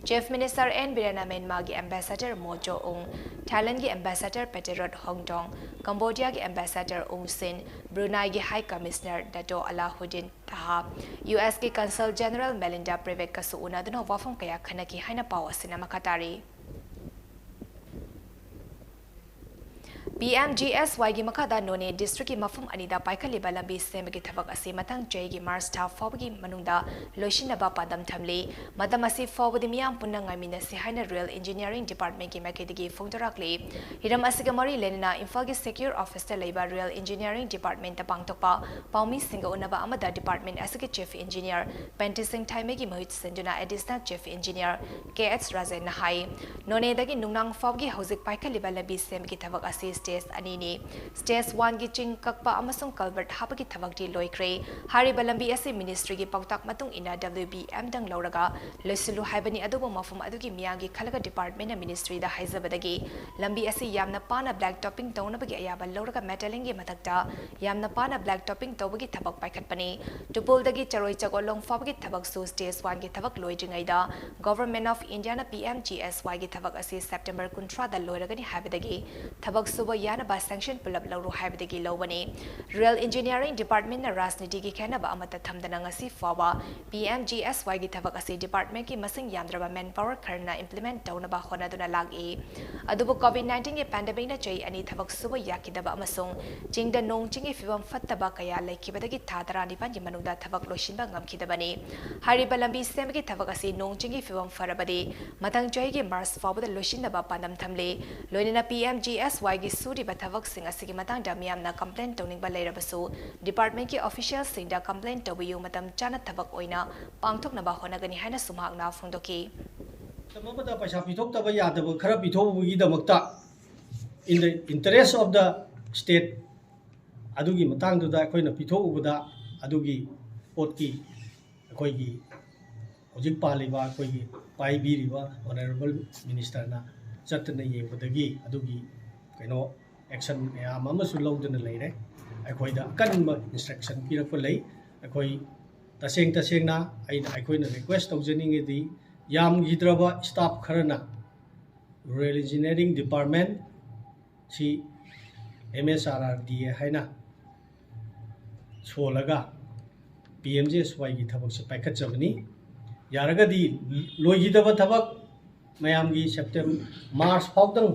Chief Minister N Birenꯅ ꯃ꯭ꯌꯥꯟꯃꯥꯔꯒꯤ ambassador Mo Jo Aung, Thailandꯒꯤ ambassador Peterot Hongdong, Cambodiaꯒꯤ ambassador Aung Sin, Brunaigi High Commissioner Dato Alauddin Taha, USꯀꯤ Consul General Melinda Privetꯀꯁꯨ ꯎꯅꯗꯨꯅ ꯋꯥꯐꯝ ꯀꯌꯥ ꯈꯟꯅꯈꯤ ꯍꯥꯏꯅ ꯄꯥꯎ ꯑꯁꯤꯅ ꯃꯈꯥ ꯇꯥꯔꯤ꯫ ꯄꯤ ꯑꯦꯝ ꯖꯤ ꯑꯦꯁ ꯋꯥꯏꯒꯤ ꯃꯈꯥꯗ ꯅꯣꯅꯦ districtꯀꯤ ꯃꯐꯝ ꯑꯅꯤꯗ ꯄꯥꯏꯈꯠꯂꯤꯕ ꯂꯝꯕꯤ ꯁꯦꯝꯕꯒꯤ ꯊꯕꯛ ꯑꯁꯤ ꯃꯊꯪ ꯆꯍꯤꯒꯤ March ꯊꯥ ꯐꯥꯎꯕꯒꯤ ꯃꯅꯨꯡꯗ ꯂꯣꯏꯁꯤꯟꯅꯕ ꯄꯥꯟꯗꯝ ꯊꯝꯂꯤ꯫ ꯃꯇꯝ ꯑꯁꯤ ꯐꯥꯎꯕꯗꯤ ꯃꯤꯌꯥꯝ ꯄꯨꯟꯅ ꯉꯥꯏꯃꯤꯟꯅꯁꯤ ꯍꯥꯏꯅ Rail Engineering Departmentꯀꯤ ꯃꯥꯏꯀꯩꯗꯒꯤ ꯐꯣꯡꯗꯣꯔꯛꯂꯤ꯫ ꯍꯤꯔꯝ ꯑꯁꯤꯒ ꯃꯔꯤ ꯂꯩꯅꯅ ꯏꯝꯐꯥꯜꯒꯤ Secure Officeꯇ ꯂꯩꯕ Rail Engineering Departmentꯇ ꯄꯥꯡꯊꯣꯛꯄ ꯄꯥꯎꯃꯤꯁꯤꯡꯒ ꯎꯅꯕ ꯑꯃꯗ department ꯑꯁꯤꯒꯤ Chief Engineer ꯄꯦꯟꯇꯤ ꯁꯤꯡ ꯊꯥꯏꯃꯩꯒꯤ ꯃꯍꯨꯠ ꯁꯤꯟꯗꯨꯅ Additional Chief Engineer ꯀꯦ ꯑꯦꯁ ꯔꯥꯖꯦꯟꯅ ꯍꯥꯏ꯫ ꯅꯣꯅꯦꯗꯒꯤ ꯅꯨꯡꯅꯥꯡ ꯐꯥꯎꯕꯒꯤ ꯍꯧꯖꯤꯛ ꯄꯥꯏꯈꯠꯂꯤꯕ ꯂꯝꯕꯤ ꯁꯦꯝꯕꯒꯤ ꯊꯕꯛ ꯑꯁꯤ stage ꯑꯅꯤꯅꯤ꯫ Stage oneꯒꯤ ꯆꯤꯡ ꯀꯛꯄ ꯑꯃꯁꯨꯡ culvert ꯍꯥꯞꯄꯒꯤ ꯊꯕꯛꯇꯤ ꯂꯣꯏꯈ꯭ꯔꯦ꯫ ꯍꯥꯏꯔꯤꯕ ꯂꯝꯕꯤ ꯑꯁꯤ ministryꯒꯤ ꯄꯥꯎꯇꯥꯛ ꯃꯇꯨꯡ ꯏꯟꯅ W B Mꯗꯪ ꯂꯧꯔꯒ ꯂꯣꯏꯁꯤꯜꯂꯨ ꯍꯥꯏꯕꯅꯤ, ꯑꯗꯨꯕꯨ ꯃꯐꯝ ꯑꯗꯨꯒꯤ ꯃꯤꯌꯥꯝꯒꯤ ꯈꯜꯂꯒ departmentꯅ ministryꯗ ꯍꯥꯏꯖꯕꯗꯒꯤ ꯂꯝꯕꯤ ꯑꯁꯤ ꯌꯥꯝꯅ ꯄꯥꯅ black topping ꯇꯧꯅꯕꯒꯤ ꯑꯌꯥꯕ ꯂꯧꯔꯒ metalingꯒꯤ ꯃꯊꯛꯇ ꯌꯥꯝꯅ ꯄꯥꯅ black topping ꯇꯧꯕꯒꯤ ꯊꯕꯛ ꯄꯥꯏꯈꯠꯄꯅꯤ꯫ ꯇꯨꯄꯨꯜꯗꯒꯤ ꯆꯔꯣꯏ ꯆꯒꯣꯂꯣꯡ ꯐꯥꯎꯕꯒꯤ ꯊꯕꯛꯁꯨ stage oneꯒꯤ ꯊꯕꯛ ꯂꯣꯏꯗ꯭ꯔꯤꯉꯩꯗ Government of Indiaꯅ P M G S Yꯒꯤ ꯊꯕꯛ ꯑꯁꯤ September ꯀꯨꯟꯊ꯭ꯔꯥꯗ ꯂꯣꯏꯔꯒꯅꯤ ꯍꯥꯏꯕꯗꯒꯤ ꯊꯕꯛ ꯁꯨꯕ ꯌꯥꯅꯕ sanction ꯄꯨꯂꯞ ꯂꯧꯔꯨ ꯍꯥꯏꯕꯗꯒꯤ ꯂꯧꯕꯅꯤ꯫ Rail Engineering Departmentꯅ ꯔꯥꯖꯅꯤꯇꯤꯒꯤ ꯈꯦꯟꯅꯕ ꯑꯃꯠꯇ ꯊꯝꯗꯅ ꯉꯁꯤ ꯐꯥꯎꯕ P M G S Yꯒꯤ ꯊꯕꯛ ꯑꯁꯤ departmentꯀꯤ ꯃꯁꯤꯡ ꯌꯥꯝꯗ꯭ꯔꯕ manpower ꯈꯔꯅ implement ꯇꯧꯅꯕ ꯍꯣꯠꯅꯗꯨꯅ ꯂꯥꯛꯏ꯫ ꯑꯗꯨꯕꯨ COVID nineteenꯒꯤ pandemicꯅ ꯆꯍꯤ ꯑꯅꯤ ꯊꯕꯛ ꯁꯨꯕ ꯌꯥꯈꯤꯗꯕ ꯑꯃꯁꯨꯡ ꯆꯤꯡꯗ ꯅꯣꯡ ꯆꯤꯡꯒꯤ ꯐꯤꯕꯝ ꯐꯠꯇꯕ ꯀꯌꯥ ꯂꯩꯈꯤꯕꯗꯒꯤ ꯊꯥ ꯇꯔꯥꯅꯤꯄꯥꯟꯒꯤ ꯃꯅꯨꯡꯗ ꯊꯕꯛ ꯂꯣꯏꯁꯤꯟꯕ ꯉꯝꯈꯤꯗꯕꯅꯤ꯫ ꯍꯥꯏꯔꯤꯕ ꯂꯝꯕꯤ ꯁꯦꯝꯕꯒꯤ ꯊꯕꯛ ꯑꯁꯤ ꯅꯣꯡ ꯆꯤꯡꯒꯤ ꯐꯤꯕꯝ ꯐꯔꯕꯗꯤ ꯃꯊꯪ ꯆꯍꯤꯒꯤ March ꯐꯥꯎꯕꯗ ꯂꯣꯏꯁꯤꯟꯅꯕ ꯄꯥꯟꯗꯝ ꯊꯝꯂꯤ꯫ ꯂꯣꯏꯅꯅ P M G S Yꯒꯤ ꯁꯨꯔꯤꯕ ꯊꯕꯛꯁꯤꯡ ꯑꯁꯤꯒꯤ ꯃꯇꯥꯡꯗ ꯃꯤꯌꯥꯝꯅ complaint ꯇꯧꯅꯤꯡꯕ ꯂꯩꯔꯕꯁꯨ departmentꯀꯤ officialꯁꯤꯡꯗ complaint ꯇꯧꯕꯤꯌꯨ, ꯃꯇꯝ ꯆꯥꯅ ꯊꯕꯛ ꯑꯣꯏꯅ ꯄꯥꯡꯊꯣꯛꯅꯕ ꯍꯣꯠꯅꯒꯅꯤ ꯍꯥꯏꯅꯁꯨ ꯃꯍꯥꯛꯅ ꯐꯣꯡꯗꯣꯛꯈꯤ꯫ ꯃꯇꯝ ꯑꯃꯗ ꯄꯩꯁꯥ ꯄꯤꯊꯣꯛꯇꯕ ꯌꯥꯗꯕ ꯈꯔ ꯄꯤꯊꯣꯛꯎꯕꯒꯤꯗꯃꯛꯇ, in the interest of the state, ꯑꯗꯨꯒꯤ ꯃꯇꯥꯡꯗꯨꯗ ꯑꯩꯈꯣꯏꯅ ꯄꯤꯊꯣꯛꯎꯕꯗ, ꯑꯗꯨꯒꯤ ꯄꯣꯠꯀꯤ ꯑꯩꯈꯣꯏꯒꯤ ꯍꯧꯖꯤꯛ ꯄꯥꯜꯂꯤꯕ, ꯑꯩꯈꯣꯏꯒꯤ ꯄꯥꯏꯕꯤꯔꯤꯕ honourable ministerꯅ ꯆꯠꯇꯅ ꯌꯦꯡꯕꯗꯒꯤ ꯑꯗꯨꯒꯤ ꯀꯩꯅꯣ action ꯃꯌꯥꯝ ꯑꯃꯁꯨ ꯂꯧꯗꯨꯅ ꯂꯩꯔꯦ꯫ ꯑꯩꯈꯣꯏꯗ ꯑꯀꯟꯕ instruction ꯄꯤꯔꯛꯄ ꯂꯩ꯫ ꯑꯩꯈꯣꯏ ꯇꯁꯦꯡ ꯇꯁꯦꯡꯅ ꯑꯩꯅ, ꯑꯩꯈꯣꯏꯅ request ꯇꯧꯖꯅꯤꯡꯉꯤꯗꯤ, ꯌꯥꯝꯈꯤꯗ꯭ꯔꯕ staff ꯈꯔꯅ Rural Engineering Department ꯁꯤ M S R R D A ꯍꯥꯏꯅ ꯁꯣꯜꯂꯒ P M G S Yꯒꯤ ꯊꯕꯛꯁꯦ ꯄꯥꯏꯈꯠꯆꯕꯅꯤ꯫ ꯌꯥꯔꯒꯗꯤ ꯂꯣꯏꯈꯤꯗꯕ ꯊꯕꯛ ꯃꯌꯥꯝꯒꯤ September, March ꯐꯥꯎꯗꯪ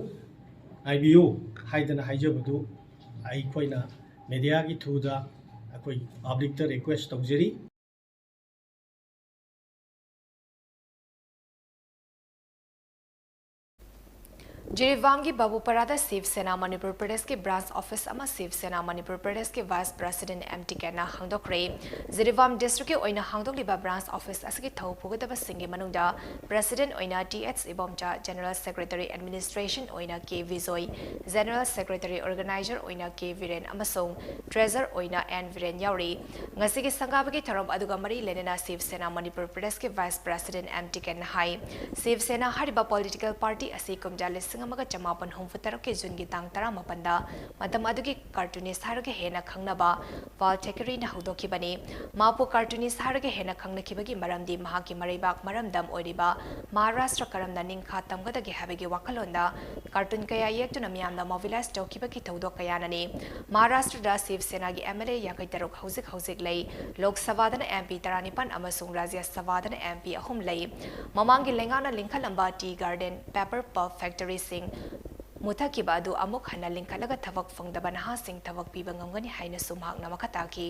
ꯉꯥꯏꯕꯤꯌꯨ ꯍꯥꯏꯗꯅ ꯍꯥꯏꯖꯕꯗꯨ ꯑꯩꯈꯣꯏꯅ mediaꯒꯤ throughꯗ ꯑꯩꯈꯣꯏ publicꯇ request ꯇꯧꯖꯔꯤ꯫ ꯖꯤꯔꯤꯕꯥꯝꯒꯤ ꯕꯥꯕꯨꯄꯥꯔꯥꯗ ꯁꯤꯕ ꯁꯦꯅꯥ ꯃꯅꯤꯄꯨꯔ ꯄ꯭ꯔꯗꯦꯁꯀꯤ branch office ꯑꯃ ꯁꯤꯕ ꯁꯦꯅꯥ ꯃꯅꯤꯄꯨꯔ ꯄ꯭ꯔꯗꯦꯁꯀꯤ vice president M T Kenꯅ ꯍꯥꯡꯗꯣꯛꯈ꯭ꯔꯦ꯫ Jiribam districtꯀꯤ ꯑꯣꯏꯅ ꯍꯥꯡꯗꯣꯛꯂꯤꯕ branch office ꯑꯁꯤꯒꯤ ꯊꯧ ꯄꯨꯒꯗꯕꯁꯤꯡꯒꯤ ꯃꯅꯨꯡꯗ president ꯑꯣꯏꯅ T H Ibomcha, general secretary administration ꯑꯣꯏꯅ K Bijoy, general secretary organizer ꯑꯣꯏꯅ K ꯕꯤꯔꯦꯟ ꯑꯃꯁꯨꯡ treasurer ꯑꯣꯏꯅ N ꯕꯤꯔꯦꯟ ꯌꯥꯎꯔꯤ꯫ ꯉꯁꯤꯒꯤ ꯁꯪꯒꯥꯕꯒꯤ ꯊꯧꯔꯝ ꯑꯗꯨꯒ ꯃꯔꯤ ꯂꯩꯅꯅ ꯁꯤꯕ ꯁꯦꯅꯥ ꯃꯅꯤꯄꯨꯔ ꯄ꯭ꯔꯗꯦꯁꯀꯤ vice president M T Kenꯅ ꯍꯥꯏ, ꯁꯤꯕ ꯁꯦꯅꯥ ꯍꯥꯏꯔꯤꯕ political party ꯑꯁꯤ ꯀꯨꯝꯖꯥ ꯂꯤꯁꯤꯡ ꯑꯃꯒ ꯆꯃꯥꯄꯟ ꯍꯨꯝꯐꯨ ꯇꯔꯨꯛꯀꯤ Juneꯒꯤ ꯇꯥꯡ ꯇꯔꯥꯃꯥꯄꯟꯗ ꯃꯇꯝ ꯑꯗꯨꯒꯤ cartoonist ꯍꯥꯏꯔꯒ ꯍꯦꯟꯅ ꯈꯪꯅꯕ ꯄꯥꯜ ꯊꯦꯀꯔꯤꯅ ꯍꯧꯗꯣꯛꯈꯤꯕꯅꯤ꯫ ꯃꯍꯥꯛꯄꯨ cartoonist ꯍꯥꯏꯔꯒ ꯍꯦꯟꯅ ꯈꯪꯅꯈꯤꯕꯒꯤ ꯃꯔꯝꯗꯤ ꯃꯍꯥꯛꯀꯤ ꯃꯔꯩꯕꯥꯛ ꯃꯔꯝꯗꯝ ꯑꯣꯏꯔꯤꯕ ꯃꯍꯥꯔꯥꯁꯇ꯭ꯔ ꯀꯔꯝꯅ ꯅꯤꯡꯈꯥ ꯇꯝꯒꯗꯒꯦ ꯍꯥꯏꯕꯒꯤ ꯋꯥꯈꯜꯂꯣꯟꯗ cartoon ꯀꯌꯥ ꯌꯦꯛꯇꯨꯅ ꯃꯤꯌꯥꯝꯅ mobilize ꯇꯧꯈꯤꯕꯒꯤ ꯊꯧꯗꯣꯛ ꯀꯌꯥꯅꯅꯤ꯫ ꯃꯍꯥꯔꯥꯁꯇ꯭ꯔꯗ ꯁꯤꯕ ꯁꯦꯅꯥꯒꯤ M L A ꯌꯥꯡꯈꯩ ꯇꯔꯨꯛ ꯍꯧꯖꯤꯛ ꯍꯧꯖꯤꯛ ꯂꯩ꯫ ꯂꯣꯛ ꯁꯚꯥꯗꯅ M P ꯇꯔꯥꯅꯤꯄꯥꯟ ꯑꯃꯁꯨꯡ ꯔꯥꯖ꯭ꯌ ꯁꯚꯥꯗꯅ M P ꯑꯍꯨꯝ ꯂꯩ꯫ ꯃꯃꯥꯡꯒꯤ ꯂꯩꯉꯥꯛꯅ ꯂꯤꯡꯈꯠꯂꯝꯕ tea garden, paper pulp factoryꯁꯤꯡ ꯃꯨꯊꯠꯈꯤꯕ ꯑꯗꯨ ꯑꯃꯨꯛ ꯍꯟꯅ ꯂꯤꯡꯈꯠꯂꯒ ꯊꯕꯛ ꯐꯪꯗꯕ ꯅꯍꯥꯁꯤꯡ ꯊꯕꯛ ꯄꯤꯕ ꯉꯝꯒꯅꯤ ꯍꯥꯏꯅꯁꯨ ꯃꯍꯥꯛꯅ ꯃꯈꯥ ꯇꯥꯈꯤ꯫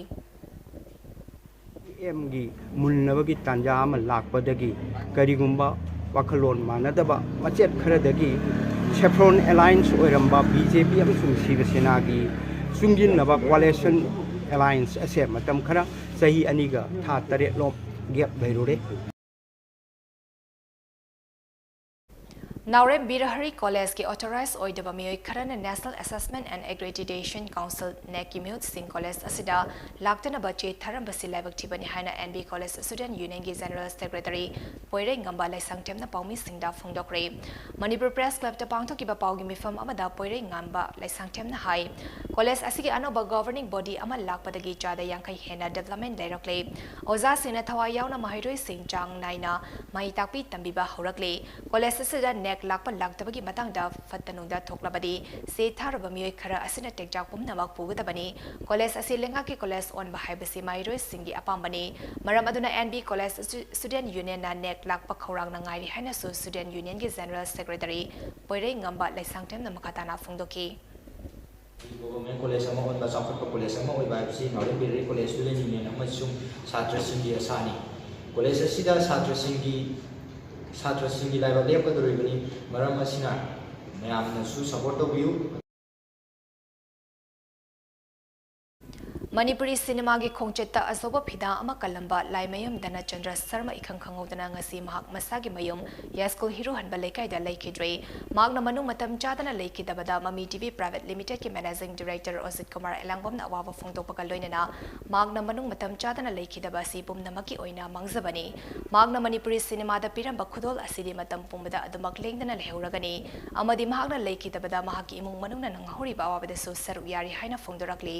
ꯑꯦꯝꯒꯤ ꯃꯨꯟꯅꯕꯒꯤ ꯇꯥꯟꯖꯥ ꯑꯃ ꯂꯥꯛꯄꯗꯒꯤ ꯀꯔꯤꯒꯨꯝꯕ ꯋꯥꯈꯜꯂꯣꯟ ꯃꯥꯟꯅꯗꯕ ꯃꯆꯦꯠ ꯈꯔꯗꯒꯤ Saffron Alliance ꯑꯣꯏꯔꯝꯕ B J P ꯑꯃꯁꯨꯡ ꯁꯤꯕ ꯁꯦꯅꯥꯒꯤ ꯆꯨꯡꯁꯤꯟꯅꯕ Coalition Alliance ꯑꯁꯦ ꯃꯇꯝ ꯈꯔ, ꯆꯍꯤ ꯑꯅꯤꯒ ꯊꯥ ꯇꯔꯦꯠꯂꯣꯝ gap ꯂꯩꯔꯨꯔꯦ꯫ ꯅꯥꯎꯔꯦꯝ ꯕꯤꯔꯍꯔꯤ ꯀꯣꯂꯦꯖꯀꯤ ꯑꯣꯊꯣꯔꯥꯏꯖ ꯑꯣꯏꯗꯕ ꯃꯤꯑꯣꯏ ꯈꯔꯅ National Assessment and Accreditation Council, NAAC ꯀꯤ ꯃꯤꯍꯨꯠꯁꯤꯡ ꯀꯣꯂꯦꯖ ꯑꯁꯤꯗ ꯂꯥꯛꯇꯅꯕ ꯆꯦ ꯊꯥꯔꯝꯕꯁꯤ ꯂꯥꯏꯕꯛ ꯊꯤꯕꯅꯤ ꯍꯥꯏꯅ NB College Student Union ꯒꯤ General Secretary ꯄꯣꯏꯔꯩꯉꯝꯕ ꯂꯩꯁꯥꯡꯊꯦꯝꯅ ꯄꯥꯎꯃꯤꯁꯤꯡꯗ ꯐꯣꯡꯗꯣꯛꯈ꯭ꯔꯦ꯫ ꯃꯅꯤꯄꯨꯔ Press Club ꯇ ꯄꯥꯡꯊꯣꯛꯈꯤꯕ ꯄꯥꯎꯒꯤ ꯃꯤꯐꯝ ꯑꯃꯗ ꯄꯣꯏꯔꯩꯉꯝꯕ ꯂꯩꯁꯥꯡꯊꯦꯝꯅ ꯍꯥꯏ, ꯀꯣꯂꯦꯖ ꯑꯁꯤꯒꯤ ꯑꯅꯧꯕ governing body ꯑꯃ ꯂꯥꯛꯄꯗꯒꯤ ꯆꯥꯗ ꯌꯥꯡꯈꯩ ꯍꯦꯟꯅ development ꯂꯩꯔꯛꯂꯦ꯫ ꯑꯣꯖꯥꯁꯤꯡꯅ ꯊꯋꯥꯏ ꯌꯥꯎꯅ ꯃꯍꯩꯔꯣꯏꯁꯤꯡ ꯆꯥꯡ ꯅꯥꯏꯅ ꯃꯍꯩ ꯇꯥꯛꯄꯤ ꯇꯝꯕꯤꯕ ꯍꯧꯔꯛꯂꯤ꯫ ꯀꯣꯂꯦꯖ ꯑꯁꯤꯗ NAAC ꯂꯥꯛꯄ ꯂꯥꯛꯇꯕꯒꯤ ꯃꯇꯥꯡꯗ ꯐꯠꯇ ꯅꯨꯡꯗ ꯊꯣꯛꯂꯕꯗꯤ, ꯆꯦ ꯊꯥꯔꯕ ꯃꯤꯑꯣꯏ ꯈꯔ ꯑꯁꯤꯅ ꯇꯦꯛꯆꯥꯛ ꯄꯨꯝꯅꯃꯛ ꯄꯨꯒꯗꯕꯅꯤ꯫ ꯀꯣꯂꯦꯖ ꯑꯁꯤ ꯂꯩꯉꯥꯛꯀꯤ ꯀꯣꯂꯦꯖ ꯑꯣꯟꯕ ꯍꯥꯏꯕꯁꯤ ꯃꯍꯩꯔꯣꯏꯁꯤꯡꯒꯤ ꯑꯄꯥꯝꯕꯅꯤ꯫ ꯃꯔꯝ ꯑꯗꯨꯅ NB College Student Union ꯅ NAAC ꯂꯥꯛꯄ ꯈꯧꯔꯥꯡꯅ ꯉꯥꯏꯔꯤ ꯍꯥꯏꯅꯁꯨ Student Union ꯒꯤ General Secretary ꯄꯣꯏꯔꯩꯉꯝꯕ ꯂꯩꯁꯥꯡꯊꯦꯝꯅ ꯃꯈꯥ ꯇꯥꯅ ꯐꯣꯡꯗꯣꯛꯈꯤ꯫ Government college ꯑꯃ ꯑꯣꯟꯕ, ꯆꯥꯎꯈꯠꯄ college ꯑꯃ ꯑꯣꯏꯕ ꯍꯥꯏꯕꯁꯤ ꯅꯥꯎꯔꯦꯝ ꯕꯤꯔꯍꯔꯤ College Student Union ꯑꯃꯁꯨꯡ ꯁꯥꯇ꯭ꯔꯁꯤꯡꯒꯤ ꯑꯁꯥꯅꯤ꯫ College ꯑꯁꯤꯗ ꯁꯥꯇ꯭ꯔꯁꯤꯡꯒꯤ, ꯁꯥꯇ꯭ꯔꯁꯤꯡꯒꯤ ꯂꯥꯏꯕꯛ ꯂꯦꯞꯀꯗꯧꯔꯤꯕꯅꯤ꯫ ꯃꯔꯝ ꯑꯁꯤꯅ ꯃꯌꯥꯝꯅꯁꯨ support ꯇꯧꯕꯤꯌꯨ꯫ ꯃꯅꯤꯄꯨꯔꯤ ꯁꯤꯅꯦꯃꯥꯒꯤ ꯈꯣꯡꯆꯠꯇ ꯑꯆꯧꯕ ꯐꯤꯗꯥ ꯑꯃ ꯀꯜꯂꯝꯕ ꯂꯥꯏꯃꯌꯨꯝ ꯙꯅꯆꯟꯗ꯭ꯔ ꯁꯔꯃ ꯏꯈꯪ ꯈꯪꯍꯧꯗꯅ ꯉꯁꯤ ꯃꯍꯥꯛ ꯃꯁꯥꯒꯤ ꯃꯌꯨꯝ ꯌꯥꯏꯁ꯭ꯀꯨꯜ ꯍꯤꯔꯨꯍꯟꯕ ꯂꯩꯀꯥꯏꯗ ꯂꯩꯈꯤꯗ꯭ꯔꯦ꯫ ꯃꯍꯥꯛꯅ ꯃꯅꯨꯡ ꯃꯇꯝ ꯆꯥꯗꯅ ꯂꯩꯈꯤꯗꯕꯗ ꯃꯃꯤ TV Private Limited ꯀꯤ Managing Director ꯑꯣꯖꯤꯠ ꯀꯨꯃꯥꯔ ꯑꯦꯂꯥꯡꯕꯝꯅ ꯑꯋꯥꯕ ꯐꯣꯡꯗꯣꯛꯄꯒ ꯂꯣꯏꯅꯅ ꯃꯍꯥꯛꯅ ꯃꯅꯨꯡ ꯃꯇꯝ ꯆꯥꯗꯅ ꯂꯩꯈꯤꯗꯕ ꯑꯁꯤ ꯄꯨꯝꯅꯃꯛꯀꯤ ꯑꯣꯏꯅ ꯃꯥꯡꯖꯕꯅꯤ꯫ ꯃꯍꯥꯛꯅ ꯃꯅꯤꯄꯨꯔꯤ ꯁꯤꯅꯦꯃꯥꯗ ꯄꯤꯔꯝꯕ ꯈꯨꯗꯣꯜ ꯑꯁꯤꯗꯤ ꯃꯇꯝ ꯄꯨꯝꯕꯗ ꯑꯗꯨꯃꯛ ꯂꯦꯡꯗꯅ ꯂꯩꯍꯧꯔꯒꯅꯤ ꯑꯃꯗꯤ ꯃꯍꯥꯛꯅ ꯂꯩꯈꯤꯗꯕꯗ ꯃꯍꯥꯛꯀꯤ ꯏꯃꯨꯡ ꯃꯅꯨꯡꯅ ꯅꯪꯍꯧꯔꯤꯕ ꯑꯋꯥꯕꯗꯁꯨ ꯁꯔꯨꯛ ꯌꯥꯔꯤ ꯍꯥꯏꯅ ꯐꯣꯡꯗꯣꯔꯛꯂꯤ꯫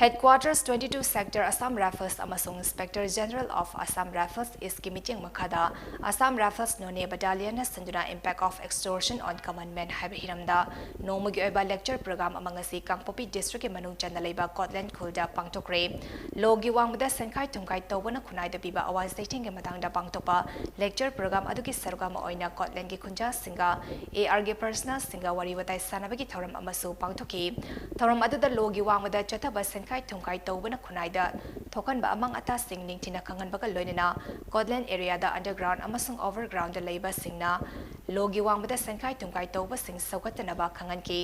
Headquarters twenty two Sector Assam Rifles ꯑꯃꯁꯨꯡ Inspector General of Assam Rifles East ꯀꯤ ꯃꯤꯠꯌꯦꯡ ꯃꯈꯥꯗ Assam Rifles Noney Battalion ꯅ ꯁꯤꯟꯗꯨꯅ Impact of Extortion on Common Man ꯍꯥꯏꯕ ꯍꯤꯔꯝꯗ ꯅꯣꯡꯃꯒꯤ ꯑꯣꯏꯕ lecture program ꯑꯃ ꯉꯁꯤ ꯀꯥꯡꯄꯣꯛꯄꯤ district ꯀꯤ ꯃꯅꯨꯡ ꯆꯟꯅ ꯂꯩꯕ ꯀꯣꯠꯂꯦꯟ ꯈꯨꯜꯗ ꯄꯥꯡꯊꯣꯛꯈ꯭ꯔꯦ꯫ Law ꯒꯤ ꯋꯥꯡꯃꯗ ꯁꯦꯟꯈꯥꯏ ꯊꯨꯝꯈꯥꯏ ꯇꯧꯕꯅ ꯈꯨꯟꯅꯥꯏꯗ ꯄꯤꯕ ꯑꯋꯥ ꯆꯩꯊꯦꯡꯒꯤ ꯃꯇꯥꯡꯗ ꯄꯥꯡꯊꯣꯛꯄ lecture program ꯑꯗꯨꯒꯤ ꯁꯔꯨꯛ ꯑꯃ ꯑꯣꯏꯅ ꯀꯣꯠꯂꯦꯟꯒꯤ ꯈꯨꯟꯖꯥꯁꯤꯡꯒ AR ꯒꯤ personnel ꯁꯤꯡꯒ ꯋꯥꯔꯤ ꯋꯥꯇꯥꯏ ꯁꯥꯟꯅꯕꯒꯤ ꯊꯧꯔꯝ ꯑꯃꯁꯨ ꯄꯥꯡꯊꯣꯛꯈꯤ꯫ ꯊꯧꯔꯝ ꯑꯗꯨꯗ Law ꯒꯤ ꯋꯥꯡꯃꯗ ꯆꯠꯊꯕ ꯁꯦꯟꯈꯥꯏ ꯊꯨꯝꯈꯥꯏ ꯇꯧꯕꯅ ꯈꯨꯟꯅꯥꯏꯗ ꯊꯣꯛꯍꯟꯕ ꯑꯃꯥꯡ ꯑꯇꯥꯁꯤꯡ ꯅꯤꯡꯊꯤꯅ ꯈꯪꯍꯟꯕꯒ ꯂꯣꯏꯅꯅ ꯀꯣꯠꯂꯦꯟ area ꯗ underground ꯑꯃꯁꯨꯡ overground ꯗ ꯂꯩꯕꯁꯤꯡꯅ Law ꯒꯤ ꯋꯥꯡꯃꯗ ꯁꯦꯟꯈꯥꯏ ꯊꯨꯝꯈꯥꯏ ꯇꯧꯕꯁꯤꯡ ꯁꯧꯒꯠꯇꯅꯕ ꯈꯪꯍꯟꯈꯤ꯫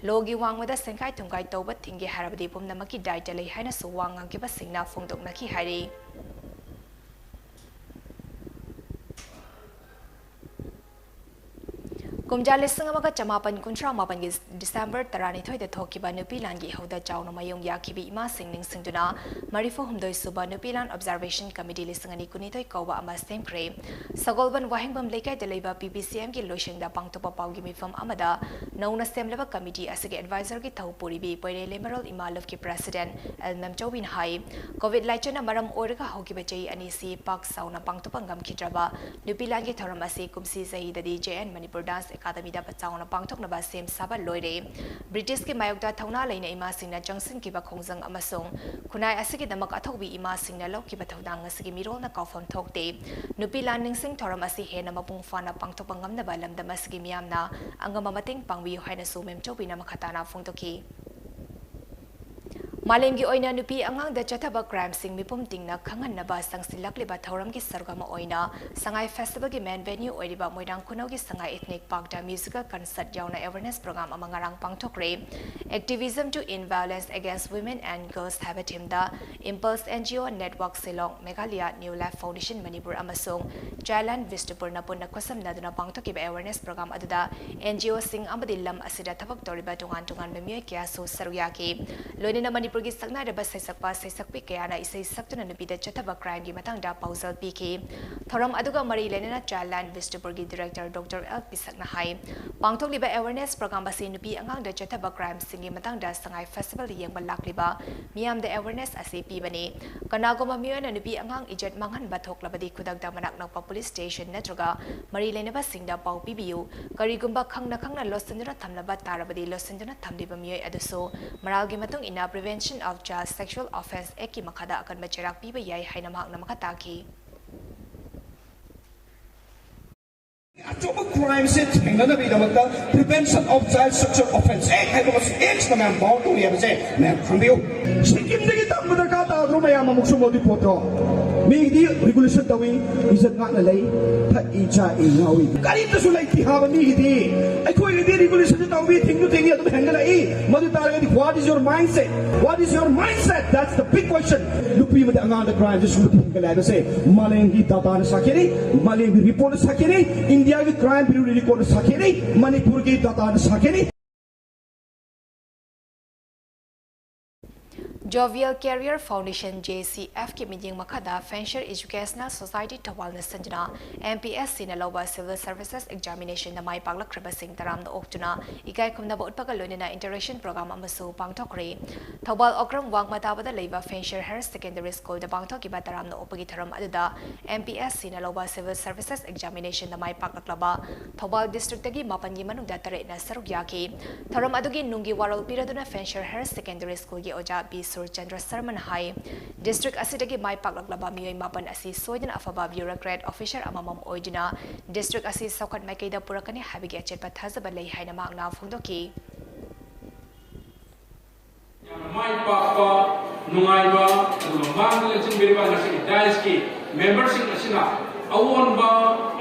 Law ꯒꯤ ꯋꯥꯡꯃꯗ ꯁꯦꯟꯈꯥꯏ ꯊꯨꯝꯈꯥꯏ ꯇꯧꯕ ꯊꯤꯡꯒꯦ ꯍꯥꯏꯔꯕꯗꯤ ꯄꯨꯝꯅꯃꯛꯀꯤ ꯗꯥꯏꯇ ꯂꯩ ꯍꯥꯏꯅꯁꯨ ꯋꯥ ꯉꯥꯡꯈꯤꯕꯁꯤꯡꯅ ꯐꯣꯡꯗꯣꯛꯅꯈꯤ ꯍꯥꯏꯔꯤ꯫ ꯀꯨꯝꯖꯥ ꯂꯤꯁꯤꯡ ꯑꯃꯒ ꯆꯃꯥꯄꯟ ꯀꯨꯟꯊ꯭ꯔꯥ ꯃꯥꯄꯟꯒꯤ ꯗꯤꯁꯦꯝꯕꯔ ꯇꯔꯥꯅꯤꯊꯣꯏꯗ ꯊꯣꯛꯈꯤꯕ ꯅꯨꯄꯤ ꯂꯥꯟꯒꯤ ꯏꯍꯧꯗ ꯆꯥꯎꯅ ꯃꯥꯌꯣꯡ ꯌꯥꯈꯤꯕꯤ ꯏꯃꯥꯁꯤꯡ ꯅꯤꯡꯁꯤꯡꯗꯨꯅ, ꯃꯔꯤꯐꯨ ꯍꯨꯝꯗꯣꯏ ꯁꯨꯕ ꯅꯨꯄꯤ ꯂꯥꯟ ꯑꯣꯕꯖꯥꯔꯕꯦꯁꯟ ꯀꯃꯤꯇꯤ ꯂꯤꯁꯤꯡ ꯑꯅꯤ ꯀꯨꯟꯅꯤꯊꯣꯏ ꯀꯧꯕ ꯑꯃ ꯁꯦꯝꯈ꯭ꯔꯦ꯫ ꯁꯒꯣꯜꯕꯟ ꯋꯥꯍꯦꯡꯕꯝ ꯂꯩꯀꯥꯏꯗ ꯂꯩꯕ ꯄꯤ ꯕꯤ ꯁꯤ ꯑꯦꯝꯒꯤ ꯂꯣꯏꯁꯪꯗ ꯄꯥꯡꯊꯣꯛꯄ ꯄꯥꯎꯒꯤ ꯃꯤꯐꯝ ꯑꯃꯗ ꯅꯧꯅ ꯁꯦꯝꯂꯕ ꯀꯃꯤꯇꯤ ꯑꯁꯤꯒꯤ ꯑꯦꯗꯚꯥꯏꯖꯔꯒꯤ ꯊꯧ ꯄꯨꯔꯤꯕꯤ ꯄꯣꯏꯔꯩ ꯂꯩꯃꯔꯣꯜ ꯏꯃꯥ ꯂꯨꯞꯀꯤ ꯄ꯭ꯔꯦꯁꯤꯗꯦꯟꯠ ꯑꯦꯜ ꯃꯦꯝꯆꯧꯕꯤꯅ ꯍꯥꯏ, ꯀꯣꯚꯤꯗ ꯂꯥꯏꯆꯠꯅ ꯃꯔꯝ ꯑꯣꯏꯔꯒ ꯍꯧꯈꯤꯕ ꯆꯍꯤ ꯑꯅꯤꯁꯤ ꯄꯥꯛ ꯆꯥꯎꯅ ꯄꯥꯡꯊꯣꯛꯄ ꯉꯝꯈꯤꯗ꯭ꯔꯕ ꯅꯨꯄꯤ ꯂꯥꯟꯒꯤ ꯊꯧꯔꯝ ꯑꯁꯤ ꯀꯨꯝꯁꯤ ꯆꯍꯤꯗꯗꯤ ꯖꯦ ꯑꯦꯟ ꯃꯅꯤꯄꯨꯔ ꯗꯥꯟꯁ ꯑꯦꯀꯥꯗꯃꯤꯗ ꯆꯥꯎꯅ ꯄꯥꯡꯊꯣꯛꯅꯕ ꯁꯦꯝ ꯁꯥꯕ ꯂꯣꯏꯔꯦ꯫ ꯕ꯭ꯔꯤꯇꯤꯁꯀꯤ ꯃꯥꯌꯣꯛꯇ ꯊꯧꯅꯥ ꯂꯩꯅ ꯏꯃꯥꯁꯤꯡꯅ ꯆꯪꯁꯤꯟꯈꯤꯕ ꯈꯣꯡꯖꯪ ꯑꯃꯁꯨꯡ ꯈꯨꯟꯅꯥꯏ ꯑꯁꯤꯒꯤꯗꯃꯛ ꯑꯊꯧꯕꯤ ꯏꯃꯥꯁꯤꯡꯅ ꯂꯧꯈꯤꯕ ꯊꯧꯗꯥꯡ ꯑꯁꯤꯒꯤ ꯃꯤꯔꯣꯜꯅ ꯀꯥꯎꯐꯝ ꯊꯣꯛꯇꯦ꯫ ꯅꯨꯄꯤ ꯂꯥꯟ ꯅꯤꯡꯁꯤꯡ ꯊꯧꯔꯝ ꯑꯁꯤ ꯍꯦꯟꯅ ꯃꯄꯨꯡ ꯐꯥꯅ ꯄꯥꯡꯊꯣꯛꯄ ꯉꯝꯅꯕ ꯂꯝꯗꯝ ꯑꯁꯤꯒꯤ ꯃꯤꯌꯥꯝꯅ ꯑꯉꯝꯕ ꯃꯇꯦꯡ ꯄꯥꯡꯕꯤꯌꯨ ꯍꯥꯏꯅꯁꯨ ꯃꯦꯝꯆꯧꯕꯤꯅ ꯃꯈꯥ ꯇꯥꯅ ꯐꯣꯡꯗꯣꯛꯈꯤ꯫ ꯃꯥꯂꯦꯝꯒꯤ ꯑꯣꯏꯅ ꯅꯨꯄꯤ ꯑꯉꯥꯡꯗ ꯆꯠꯊꯕ ꯀ꯭ꯔꯥꯏꯝꯁꯤꯡ ꯃꯤꯄꯨꯝ ꯇꯤꯡꯅ ꯈꯪꯍꯟꯅꯕ ꯆꯪꯁꯤꯜꯂꯛꯂꯤꯕ ꯊꯧꯔꯝꯒꯤ ꯁꯔꯨꯛ ꯑꯃ ꯑꯣꯏꯅ ꯁꯉꯥꯏ ꯐꯦꯁꯇꯤꯚꯦꯜꯒꯤ ꯃꯦꯟ ꯚꯦꯅ꯭ꯌꯨ ꯑꯣꯏꯔꯤꯕ ꯃꯣꯏꯔꯥꯡ ꯈꯨꯅꯧꯒꯤ ꯁꯉꯥꯏ ꯏꯊꯅꯤꯛ ꯄꯥꯔꯛꯇ ꯃ꯭ꯌꯨꯖꯤꯀꯦꯜ ꯀꯟꯁꯔꯠ ꯌꯥꯎꯅ ꯑꯦꯋꯦꯔꯅꯦꯁ ꯄ꯭ꯔꯣꯒ꯭ꯔꯥꯝ ꯑꯃ ꯉꯔꯥꯡ ꯄꯥꯡꯊꯣꯛꯈ꯭ꯔꯦ꯫ Activism to End Violence Against Women and Girls ꯍꯥꯏꯕ ꯊꯤꯝꯗ Impulse N G O Network Shillong, Meghalaya New Life Foundation Manipur ꯑꯃꯁꯨꯡ Childline Vishnupurꯅ ꯄꯨꯟꯅ ꯈꯨꯠꯁꯝꯅꯗꯨꯅ ꯄꯥꯡꯊꯣꯛꯈꯤꯕ ꯑꯦꯋꯦꯔꯅꯦꯁ ꯄ꯭ꯔꯣꯒ꯭ꯔꯥꯝ ꯑꯗꯨꯗ N G Oꯁꯤꯡ ꯑꯃꯗꯤ ꯂꯝ ꯑꯁꯤꯗ ꯊꯕꯛ ꯇꯧꯔꯤꯕ ꯇꯣꯉꯥꯟ ꯇꯣꯉꯥꯟꯕ ꯃꯤꯑꯣꯏ ꯀꯌꯥꯁꯨ ꯁꯔꯨꯛ ꯌꯥꯈꯤ꯫ ꯂꯣꯏꯅꯅ ꯃꯅꯤꯄꯨꯔꯒꯤ ꯁꯛꯅꯥꯏꯔꯕ ꯁꯩꯁꯛꯄ ꯁꯩꯁꯛꯄꯤ ꯀꯌꯥꯅ ꯏꯁꯩ ꯁꯛꯇꯨꯅ ꯅꯨꯄꯤꯗ ꯆꯠꯊꯕ ꯀ꯭ꯔꯥꯏꯝꯒꯤ ꯃꯇꯥꯡꯗ ꯄꯥꯎꯖꯦꯜ ꯄꯤꯈꯤ꯫ ꯊꯧꯔꯝ ꯑꯗꯨꯒ ꯃꯔꯤ ꯂꯩꯅꯅ Childline Vishnupurꯒꯤ ꯗꯤꯔꯦꯛꯇꯔ ꯗꯣꯛꯇꯔ ꯑꯦꯜ ꯄꯤꯁꯛꯅ ꯍꯥꯏ, ꯄꯥꯡꯊꯣꯛꯂꯤꯕ ꯑꯦꯋꯦꯔꯅꯦꯁ ꯄ꯭ꯔꯣꯒ꯭ꯔꯥꯝ ꯑꯁꯤ ꯅꯨꯄꯤ ꯑꯉꯥꯡꯗ ꯆꯠꯊꯕ ꯀ꯭ꯔꯥꯏꯝꯁꯤꯡꯒꯤ ꯃꯇꯥꯡꯗ ꯁꯉꯥꯏ ꯐꯦꯁꯇꯤꯚꯦꯜꯗ ꯌꯦꯡꯕ ꯂꯥꯛꯂꯤꯕ ꯃꯤꯌꯥꯝꯗ ꯑꯦꯋꯦꯔꯅꯦꯁ ꯑꯁꯤ ꯄꯤꯕꯅꯤ꯫ ꯀꯅꯥꯒꯨꯝꯕ ꯃꯤꯑꯣꯏꯅ ꯅꯨꯄꯤ ꯑꯉꯥꯡ ꯏꯖꯠ ꯃꯥꯡꯍꯟꯕ ꯊꯣꯛꯂꯕꯗꯤ ꯈꯨꯗꯛꯇ ꯃꯅꯥꯛ ꯅꯛꯄ ꯄꯨꯂꯤꯁ ꯁ꯭ꯇꯦꯁꯟ ꯅꯠꯇ꯭ꯔꯒ ꯃꯔꯤ ꯂꯩꯅꯕꯁꯤꯡꯗ ꯄꯥꯎ ꯄꯤꯕꯤꯌꯨ꯫ ꯀꯔꯤꯒꯨꯝꯕ ꯈꯪꯅ ꯈꯪꯅ ꯂꯣꯠꯁꯤꯟꯗꯨꯅ ꯊꯝꯂꯕ ꯇꯥꯔꯕꯗꯤ ꯂꯣꯠꯁꯤꯟꯗꯨꯅ ꯊꯝꯂꯤꯕ ꯃꯤꯑꯣꯏ ꯑꯗꯨꯁꯨ ꯃꯔꯥꯜꯒꯤ ꯃꯇꯨꯡ ꯏꯟꯅ Prevention of Child Sexual Offence Actꯀꯤ ꯃꯈꯥꯗ ꯑꯀꯟꯕ ꯆꯩꯔꯥꯛ ꯄꯤꯕ ꯌꯥꯏ ꯍꯥꯏꯅ ꯃꯍꯥꯛꯅ ꯃꯈꯥ ꯇꯥꯈꯤ꯫ ꯑꯆꯧꯕ ꯀ꯭ꯔꯥꯏꯝꯁꯦ ꯊꯦꯡꯅꯅꯕꯒꯤꯗꯃꯛꯇ Prevention of Child Sexual Offence Act ꯍꯥꯏꯕ ꯑꯃꯁꯨ ꯑꯦꯛꯁꯅ ꯃꯌꯥꯝ ꯄꯥꯎ ꯇꯧꯔꯤ ꯍꯥꯏꯕꯁꯦ ꯃꯌꯥꯝ ꯈꯪꯕꯤꯌꯨ꯫ ꯁꯤꯛꯀꯤꯝꯗꯒꯤ ꯇꯝꯕ ꯗꯔꯀꯥꯔ ꯇꯥꯗ꯭ꯔꯣ ꯃꯌꯥꯝ ꯑꯃꯨꯛꯁꯨ ꯃꯣꯗꯤ ꯄꯣꯠꯇꯣ? ꯃꯤꯒꯤꯗꯤ ꯔꯤꯒꯨꯂꯦꯁꯟ ꯇꯧꯏ, ꯏꯖꯠ ꯉꯥꯛꯅ ꯂꯩ, ꯊꯛꯏ ꯆꯥꯏ ꯉꯥꯎꯏ, ꯀꯔꯤꯝꯇꯁꯨ ꯂꯩꯇꯦ ꯍꯥꯏꯕ ꯃꯤꯒꯤꯗꯤ꯫ ꯑꯩꯈꯣꯏꯒꯤꯗꯤ ꯔꯤꯒꯨꯂꯦꯁꯟꯁꯨ ꯇꯧꯏ, ꯊꯤꯡꯁꯨ ꯊꯤꯡꯏ, ꯑꯗꯨꯝ ꯍꯦꯟꯒꯠꯂꯛꯏ꯫ ꯃꯗꯨ ꯇꯥꯔꯒꯗꯤ what is your mindset? What is your mindset? That's the big question. ꯅꯨꯄꯤ ꯑꯃꯗꯤ ꯑꯉꯥꯡꯗ ꯀ꯭ꯔꯥꯏꯝꯁꯦ ꯁꯨꯝ ꯍꯦꯟꯒꯠꯂꯦ ꯍꯥꯏꯕꯁꯦ ꯃꯥꯂꯦꯝꯒꯤ ꯗꯥꯇꯥꯅ ꯁꯥꯈꯤꯅꯤ, ꯃꯥꯂꯦꯝꯒꯤ ꯔꯤꯄꯣꯔꯠꯅ ꯁꯥꯈꯤꯅꯤ, ꯏꯟꯗꯤꯌꯥꯒꯤ ꯀ꯭ꯔꯥꯏꯝ ꯕ꯭ꯌꯨꯔꯣ ꯔꯤꯄꯣꯔꯠꯅ ꯁꯥꯈꯤꯅꯤ, ꯃꯅꯤꯄꯨꯔꯒꯤ ꯗꯥꯇꯥꯅ ꯁꯥꯈꯤꯅꯤ꯫ Jovial Career Foundation, J C F ꯀꯤ ꯃꯤꯠꯌꯦꯡ ꯃꯈꯥꯗ Fencer Educational Society ꯊꯧꯕꯥꯜꯅ ꯁꯤꯟꯗꯨꯅ M P S Cꯅ ꯂꯧꯕ Civil Services Examinationꯗ ꯃꯥꯏ ꯄꯥꯛꯂꯛꯈ꯭ꯔꯕꯁꯤꯡ ꯇꯔꯥꯝꯅ ꯑꯣꯛꯇꯨꯅ ꯏꯀꯥꯏ ꯈꯨꯝꯅꯕ ꯎꯠꯄꯒ ꯂꯣꯏꯅꯅ interaction program ꯑꯃꯁꯨ ꯄꯥꯡꯊꯣꯛꯈ꯭ꯔꯦ꯫ ꯊꯧꯕꯥꯜ ꯑꯣꯀ꯭ꯔꯝ ꯋꯥꯡꯃ ꯇꯥꯕꯗ ꯂꯩꯕ Fencer Higher Secondary Schoolꯗ ꯄꯥꯡꯊꯣꯛꯈꯤꯕ ꯇꯔꯥꯝꯅ ꯑꯣꯛꯄꯒꯤ ꯊꯧꯔꯝ ꯑꯗꯨꯗ M P S Cꯅ ꯂꯧꯕ Civil Services Examinationꯗ ꯃꯥꯏ ꯄꯥꯛꯂꯛꯂꯕ ꯊꯧꯕꯥꯜ districtꯇꯒꯤ ꯃꯥꯄꯟꯒꯤ ꯃꯅꯨꯡꯗ ꯇꯔꯦꯠꯅ ꯁꯔꯨꯛ ꯌꯥꯈꯤ꯫ ꯊꯧꯔꯝ ꯑꯗꯨꯒꯤ ꯅꯨꯡꯒꯤ ꯋꯥꯔꯣꯜ ꯄꯤꯔꯗꯨꯅ Fencer Higher Secondary Schoolꯒꯤ ꯑꯣꯖꯥ ꯕꯤ ꯁꯨꯔꯆꯟꯗ꯭ꯔ ꯁꯔꯃꯅ ꯍꯥꯏ, district ꯑꯁꯤꯗꯒꯤ ꯃꯥꯏ ꯄꯥꯛꯂꯛꯂꯕ ꯃꯤꯑꯣꯏ ꯃꯥꯄꯟ ꯑꯁꯤ ꯁꯣꯏꯗꯅ ꯑꯐꯕ bureaucrat officer ꯑꯃꯃꯝ ꯑꯣꯏꯗꯨꯅ district ꯑꯁꯤ ꯆꯥꯎꯈꯠ ꯃꯥꯏꯀꯩꯗ ꯄꯨꯔꯛꯀꯅꯤ ꯍꯥꯏꯕꯒꯤ ꯑꯆꯦꯠꯄ ꯊꯥꯖꯕ ꯂꯩ ꯍꯥꯏꯅ ꯃꯍꯥꯛꯅ ꯐꯣꯡꯗꯣꯛꯈꯤ꯫ ꯌꯥꯝꯅ ꯃꯥꯏ ꯄꯥꯛꯄ, ꯅꯨꯡꯉꯥꯏꯕ, ꯑꯗꯨꯒ ꯃꯥꯡꯗ ꯂꯦꯡꯁꯤꯟꯕꯤꯔꯤꯕ ꯉꯁꯤꯒꯤ dais ꯀꯤ member ꯁꯤꯡ ꯑꯁꯤꯅ ꯑꯑꯣꯟꯕ,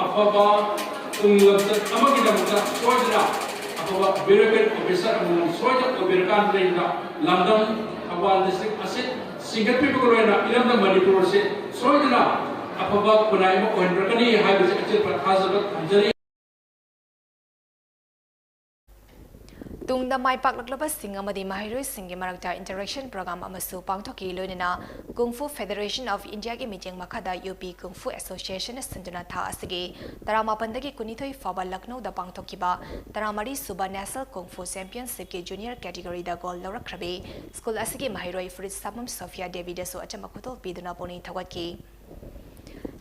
ꯑꯐꯕ, ꯇꯨꯡ ꯂꯝꯆꯠ ꯑꯃꯒꯤꯗꯃꯛꯇ ꯁꯣꯏꯗꯅ ꯑꯐꯕ bureaucrat officer ꯑꯃꯃꯝ ꯁꯣꯏꯗꯅ ꯑꯣꯏꯕꯤꯔꯀꯥꯟꯗ ꯂꯩꯔꯤꯕ ꯂꯝꯗꯝ ꯊꯧꯕꯥꯜ district ꯑꯁꯤ ꯆꯤꯡꯈꯠꯄꯤꯕꯒ ꯂꯣꯏꯅꯅ ꯏꯔꯝꯗꯝ ꯃꯅꯤꯄꯨꯔ ꯑꯁꯤ ꯁꯣꯏꯗꯅ ꯑꯐꯕ ꯈꯨꯟꯅꯥꯏ ꯑꯃ ꯑꯣꯏꯍꯟꯕꯤꯔꯛꯀꯅꯤ ꯍꯥꯏꯕꯁꯤ ꯑꯆꯦꯠꯄ ꯊꯥꯖꯕ ꯊꯝꯖꯔꯤ꯫ ꯇꯨꯡꯗ ꯃꯥꯏ ꯄꯥꯛꯂꯛꯂꯕꯁꯤꯡ ꯑꯃꯗꯤ ꯃꯍꯩꯔꯣꯏꯁꯤꯡꯒꯤ ꯃꯔꯛꯇ interaction program ꯑꯃꯁꯨ ꯄꯥꯡꯊꯣꯛꯈꯤ꯫ ꯂꯣꯏꯅꯅ Kung Fu Federation of Indiaꯒꯤ ꯃꯤꯠꯌꯦꯡ ꯃꯈꯥꯗ U P Kung Fu Associationꯅ ꯁꯤꯟꯗꯨꯅ ꯊꯥ ꯑꯁꯤꯒꯤ ꯇꯔꯥꯃꯥꯄꯟꯗꯒꯤ ꯀꯨꯟꯅꯤꯊꯣꯏ ꯐꯥꯎꯕ ꯂꯈꯅꯧꯗ ꯄꯥꯡꯊꯣꯛꯈꯤꯕ ꯇꯔꯥꯃꯔꯤ ꯁꯨꯕ National Kung Fu Championshipꯀꯤ junior categoryꯗ gold ꯂꯧꯔꯛꯈ꯭ꯔꯕꯤ school ꯑꯁꯤꯒꯤ ꯃꯍꯩꯔꯣꯏ ꯐꯨꯔꯤꯠ ꯁꯥꯐꯝ ꯁꯣꯐꯤꯌꯥ ꯗꯦꯕꯤꯗꯁꯨ ꯑꯆꯝꯕ ꯈꯨꯗꯣꯜ ꯄꯤꯗꯨꯅ ꯄꯨꯛꯅꯤꯡ ꯊꯧꯒꯠꯈꯤ꯫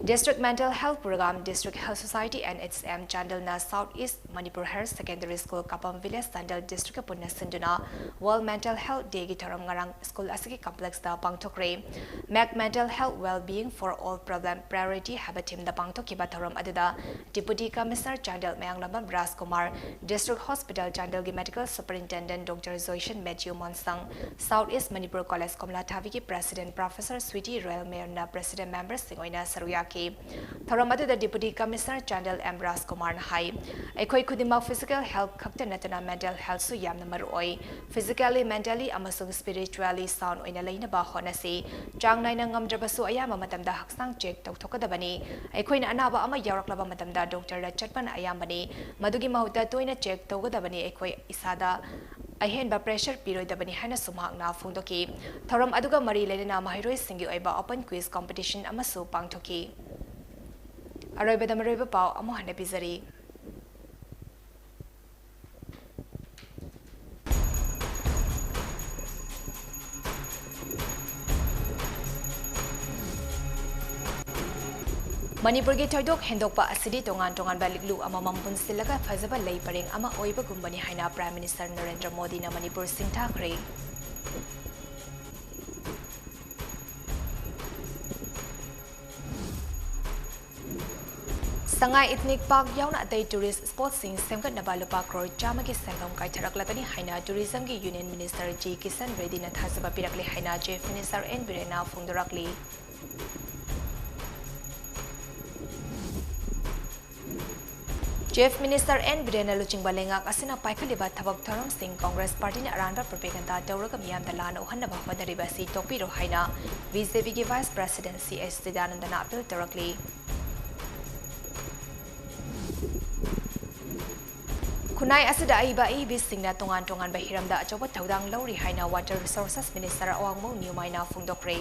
District Mental Health Program, District Health Society and its aim ꯆꯥꯟꯗꯦꯜꯅ South East Manipur Higher Secondary School, ꯀꯥꯄꯥꯝ Village, Chandel District ꯄꯨꯟꯅ ꯁꯤꯟꯗꯨꯅ World Mental Health Day ꯒꯤ ꯊꯧꯔꯝ ꯉꯔꯥꯡ school ꯑꯁꯤꯒꯤ complex ꯇ ꯄꯥꯡꯊꯣꯛꯈ꯭ꯔꯦ꯫ Make Mental Health Well-being for All Problem Priority ꯍꯥꯏꯕ theme ꯗ ꯄꯥꯡꯊꯣꯛꯈꯤꯕ ꯊꯧꯔꯝ ꯑꯗꯨꯗ Deputy Commissioner Chandel Mayanglambam Rajkumar, District Hospital ꯆꯥꯟꯗꯦꯜꯒꯤ Medical Superintendent Doctor Joyson Mathew Monsang, South East Manipur College ꯀꯣꯝꯂꯥꯊꯥꯕꯤꯒꯤ President Professor ꯁ꯭ꯋꯤꯇꯤ ꯔꯣꯌꯦꯜ ꯃꯦꯌꯔꯅ President member ꯁꯤꯡ ꯑꯣꯏꯅ ꯁꯔꯨꯛ ꯌꯥꯈꯤ꯫ ꯊꯧꯔꯝ ꯑꯗꯨꯗ Deputy Commissioner ꯆꯥꯟꯗꯦꯜ ꯑꯦꯝ ꯔꯥꯖꯀꯨꯃꯥꯔꯅ ꯍꯥꯏ, ꯑꯩꯈꯣꯏ ꯈꯨꯗꯤꯡꯃꯛ physical health ꯈꯛꯇ ꯅꯠꯇꯅ mental health ꯁꯨ ꯌꯥꯝꯅ ꯃꯔꯨ ꯑꯣꯏ꯫ Physically, mentally ꯑꯃꯁꯨꯡ spiritually sound ꯑꯣꯏꯅ ꯂꯩꯅꯕ ꯍꯣꯠꯅꯁꯤ꯫ ꯆꯥꯡ ꯅꯥꯏꯅ ꯉꯝꯗ꯭ꯔꯕꯁꯨ ꯑꯌꯥꯝꯕ ꯃꯇꯝꯗ ꯍꯛꯆꯥꯡ check ꯇꯧꯊꯣꯛꯀꯗꯕꯅꯤ꯫ ꯑꯩꯈꯣꯏꯅ ꯑꯅꯥꯕ ꯑꯃ ꯌꯥꯎꯔꯛꯂꯕ ꯃꯇꯝꯗ doctor ꯗ ꯆꯠꯄꯅ ꯑꯌꯥꯝꯕꯅꯤ꯫ ꯃꯗꯨꯒꯤ ꯃꯍꯨꯠꯇ ꯇꯣꯏꯅ check ꯇꯧꯒꯗꯕꯅꯤ꯫ ꯑꯩꯈꯣꯏ ꯏꯁꯥꯗ ꯑꯍꯦꯟꯕ pressure ꯄꯤꯔꯣꯏꯗꯕꯅꯤ ꯍꯥꯏꯅꯁꯨ ꯃꯍꯥꯛꯅ ꯐꯣꯡꯗꯣꯛꯈꯤ꯫ ꯊꯧꯔꯝ ꯑꯗꯨꯒ ꯃꯔꯤ ꯂꯩꯅꯅ ꯃꯍꯩꯔꯣꯏꯁꯤꯡꯒꯤ ꯑꯣꯏꯕ open quiz competition ꯑꯃꯁꯨ ꯄꯥꯡꯊꯣꯛꯈꯤ꯫ ꯑꯔꯣꯏꯕꯗ ꯃꯔꯨꯑꯣꯏꯕ ꯄꯥꯎ ꯑꯃꯨꯛ ꯍꯟꯅ ꯄꯤꯖꯔꯤ꯫ ꯃꯅꯤꯄꯨꯔꯒꯤ ꯊꯣꯏꯗꯣꯛ ꯍꯦꯟꯗꯣꯛꯄ ꯑꯁꯤꯗꯤ ꯇꯣꯉꯥꯟ ꯇꯣꯉꯥꯟꯕ ꯂꯤꯛꯂꯨ ꯑꯃꯃꯝ ꯄꯨꯟꯁꯤꯜꯂꯒ ꯐꯖꯕ ꯂꯩ ꯄꯔꯦꯡ ꯑꯃ ꯑꯣꯏꯕꯒꯨꯝꯕꯅꯤ ꯍꯥꯏꯅ Prime Minister ꯅꯔꯦꯟꯗ꯭ꯔ ꯃꯣꯗꯤꯅ ꯃꯅꯤꯄꯨꯔ ꯁꯤꯡꯊꯥꯈ꯭ꯔꯦ꯫ ꯁꯉꯥꯏ Ethnic Park ꯌꯥꯎꯅ ꯑꯇꯩ tourist spotꯁꯤꯡ ꯁꯦꯝꯒꯠꯅꯕ ꯂꯨꯄꯥ ꯀ꯭ꯔꯣꯔ ꯆꯥꯝꯃꯒꯤ ꯁꯦꯟꯐꯝ ꯀꯥꯏꯊꯔꯛꯂꯒꯅꯤ ꯍꯥꯏꯅ Tourismꯒꯤ Union Minister ꯖꯤ ꯀꯤꯁꯟ ꯔꯦꯗꯤꯅ ꯊꯥꯖꯕ ꯄꯤꯔꯛꯂꯦ ꯍꯥꯏꯅ Chief Minister ꯑꯦꯟ ꯕꯤꯔꯦꯟꯅ ꯐꯣꯡꯗꯣꯔꯛꯂꯤ꯫ Chief Minister ꯑꯦꯟ ꯕꯤꯔꯦꯟꯅ ꯂꯨꯆꯤꯡꯕ ꯂꯩꯉꯥꯛ ꯑꯁꯤꯅ ꯄꯥꯏꯈꯠꯂꯤꯕ ꯊꯕꯛ ꯊꯧꯔꯝꯁꯤꯡ Congress Partyꯅ ꯑꯔꯥꯟꯕ propaganda ꯇꯧꯔꯒ ꯃꯤꯌꯥꯝꯗ ꯂꯥꯟꯅ ꯎꯍꯟꯅꯕ ꯍꯣꯠꯅꯔꯤꯕ ꯑꯁꯤ ꯇꯣꯛꯄꯤꯔꯣ ꯍꯥꯏꯅ BJPꯒꯤ Vice President C S ꯁꯤꯗꯥꯅꯟꯗꯅ appeal ꯇꯧꯔꯛꯂꯤ꯫ ꯈꯨꯟꯅꯥꯏ ꯑꯁꯤꯗ ꯑꯏꯕ ꯑꯏꯕꯤꯁꯤꯡꯅ ꯇꯣꯉꯥꯟ ꯇꯣꯉꯥꯟꯕ ꯍꯤꯔꯝꯗ ꯑꯆꯧꯕ ꯊꯧꯗꯥꯡ ꯂꯧꯔꯤ ꯍꯥꯏꯅ Water Resources Minister ꯑꯋꯥꯡꯕꯝ ꯅ꯭ꯌꯨꯃꯥꯏꯅ ꯐꯣꯡꯗꯣꯛꯈ꯭ꯔꯦ꯫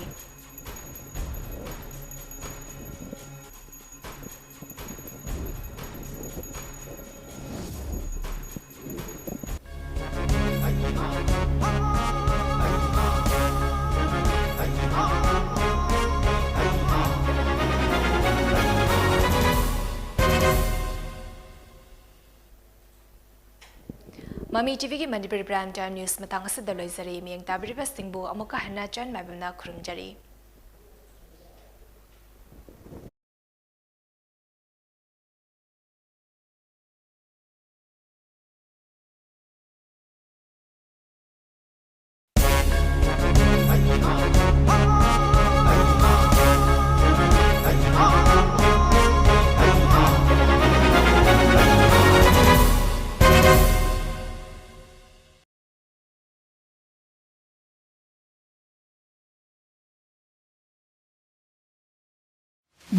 ꯃꯃꯤ ꯇꯤꯚꯤꯒꯤ ꯃꯅꯤꯄꯨꯔꯤ Prime Time News ꯃꯇꯥꯡ ꯑꯁꯤꯗ ꯂꯣꯏꯖꯔꯦ꯫ ꯃꯤꯠꯌꯦꯡ ꯇꯥꯕꯤꯔꯤꯕꯁꯤꯡꯕꯨ ꯑꯃꯨꯛꯀ ꯍꯟꯅ ꯆꯟ ꯃꯥꯏꯕꯝꯅ ꯈꯨꯔꯨꯝꯖꯔꯤ꯫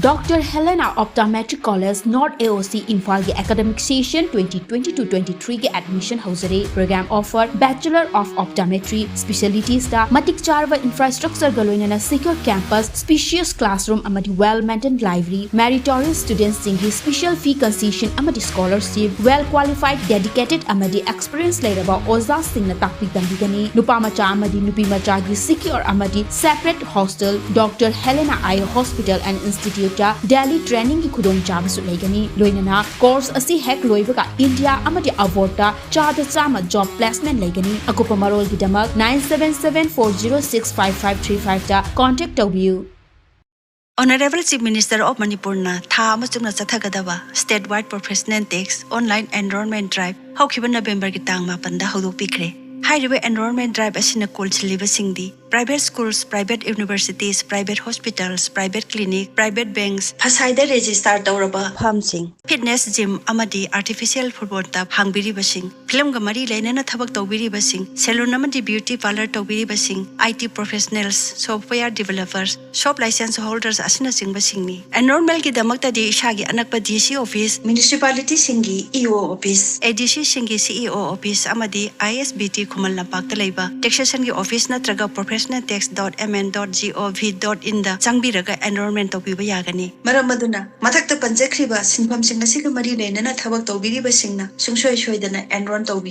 Doctor Helena Optometric College, North A O C, ꯏꯝꯐꯥꯜꯒꯤ academic session twenty twenty-two twenty-three ꯒꯤ admission ꯍꯧꯖꯔꯦ꯫ Program offer: Bachelor of Optometry, specialitiesꯇ ꯃꯇꯤꯛ ꯆꯥꯔꯕ infrastructureꯒ ꯂꯣꯏꯅꯅ secure campus, spacious classroom ꯑꯃꯗꯤ well maintained library, meritorious studentꯁꯤꯡꯒꯤ special fee concession ꯑꯃꯗꯤ scholarship, well qualified, dedicated ꯑꯃꯗꯤ experience ꯂꯩꯔꯕ ꯑꯣꯖꯥꯁꯤꯡꯅ ꯇꯥꯛꯄꯤ ꯇꯝꯕꯤꯒꯅꯤ꯫ ꯅꯨꯄꯥ ꯃꯆꯥ ꯑꯃꯗꯤ ꯅꯨꯄꯤ ꯃꯆꯥꯒꯤ secure ꯑꯃꯗꯤ separate hostel, Doctor Helena Eye Hospital and Instituteꯇ daily trainingꯒꯤ ꯈꯨꯗꯣꯡꯆꯥꯕꯁꯨ ꯂꯩꯒꯅꯤ꯫ ꯂꯣꯏꯅꯅ course ꯑꯁꯤ ꯍꯦꯛ ꯂꯣꯏꯕꯒ India ꯑꯃꯗꯤ abroadꯇ ꯆꯥꯗ ꯆꯥꯝꯃ job placement ꯂꯩꯒꯅꯤ꯫ ꯑꯀꯨꯞꯄ ꯃꯔꯣꯜꯒꯤꯗꯃꯛ nine seven seven four zero six five five three fiveꯇ contact ꯇꯧꯕꯤꯌꯨ꯫ Honourable Chief Minister of Manipurꯅ ꯊꯥ ꯑꯃ ꯆꯨꯞꯅ ꯆꯠꯊꯒꯗꯕ state wide professional tax online enrolment drive ꯍꯧꯈꯤꯕ ꯅꯕꯦꯝꯕꯔꯒꯤ ꯇꯥꯡ ꯃꯥꯄꯟꯗ ꯍꯧꯗꯣꯛꯄꯤꯈ꯭ꯔꯦ꯫ ꯍꯥꯏꯔꯤꯕ enrolment drive ꯑꯁꯤꯅ ꯀꯣꯟꯁꯤꯜꯂꯤꯕꯁꯤꯡꯗꯤ private schools, private universities, private hospitals, private clinic, private banks, ꯐꯁꯥꯏꯗ register ꯇꯧꯔꯕ firmꯁꯤꯡ, fitness gym ꯑꯃꯗꯤ artificial football turf ꯍꯥꯡꯕꯤꯔꯤꯕꯁꯤꯡ, ꯐꯤꯂꯝꯒ ꯃꯔꯤ ꯂꯩꯅꯅ ꯊꯕꯛ ꯇꯧꯕꯤꯔꯤꯕꯁꯤꯡ, salon ꯑꯃꯗꯤ beauty parlour ꯇꯧꯕꯤꯔꯤꯕꯁꯤꯡ, I T professionals, software developers, shop license holders ꯑꯁꯤꯅꯆꯤꯡꯕꯁꯤꯡꯅꯤ꯫ Enrolmentꯒꯤꯗꯃꯛꯇꯗꯤ ꯏꯁꯥꯒꯤ ꯑꯅꯛꯄ D C office, municipalityꯁꯤꯡꯒꯤ E O office, A D Cꯁꯤꯡꯒꯤ C E O office ꯑꯃꯗꯤ I S B T ꯈꯨꯃꯟ ꯂꯝꯄꯥꯛꯇ ꯂꯩꯕ taxationꯒꯤ office ꯅꯠꯇ꯭ꯔꯒ professional tax dot M N dot G O V dot inꯗ ꯆꯪꯕꯤꯔꯒ enrolment ꯇꯧꯕꯤꯕ ꯌꯥꯒꯅꯤ꯫ ꯃꯔꯝ ꯑꯗꯨꯅ ꯃꯊꯛꯇ ꯄꯟꯖꯈ꯭ꯔꯤꯕ ꯁꯤꯟꯐꯝꯁꯤꯡ ꯑꯁꯤꯒ ꯃꯔꯤ ꯂꯩꯅꯅ ꯊꯕꯛ ꯇꯧꯕꯤꯔꯤꯕꯁꯤꯡꯅ ꯁꯨꯡꯁꯣꯏ ꯁꯣꯏꯗꯅ enrol ꯇꯧꯕꯤꯌꯨ꯫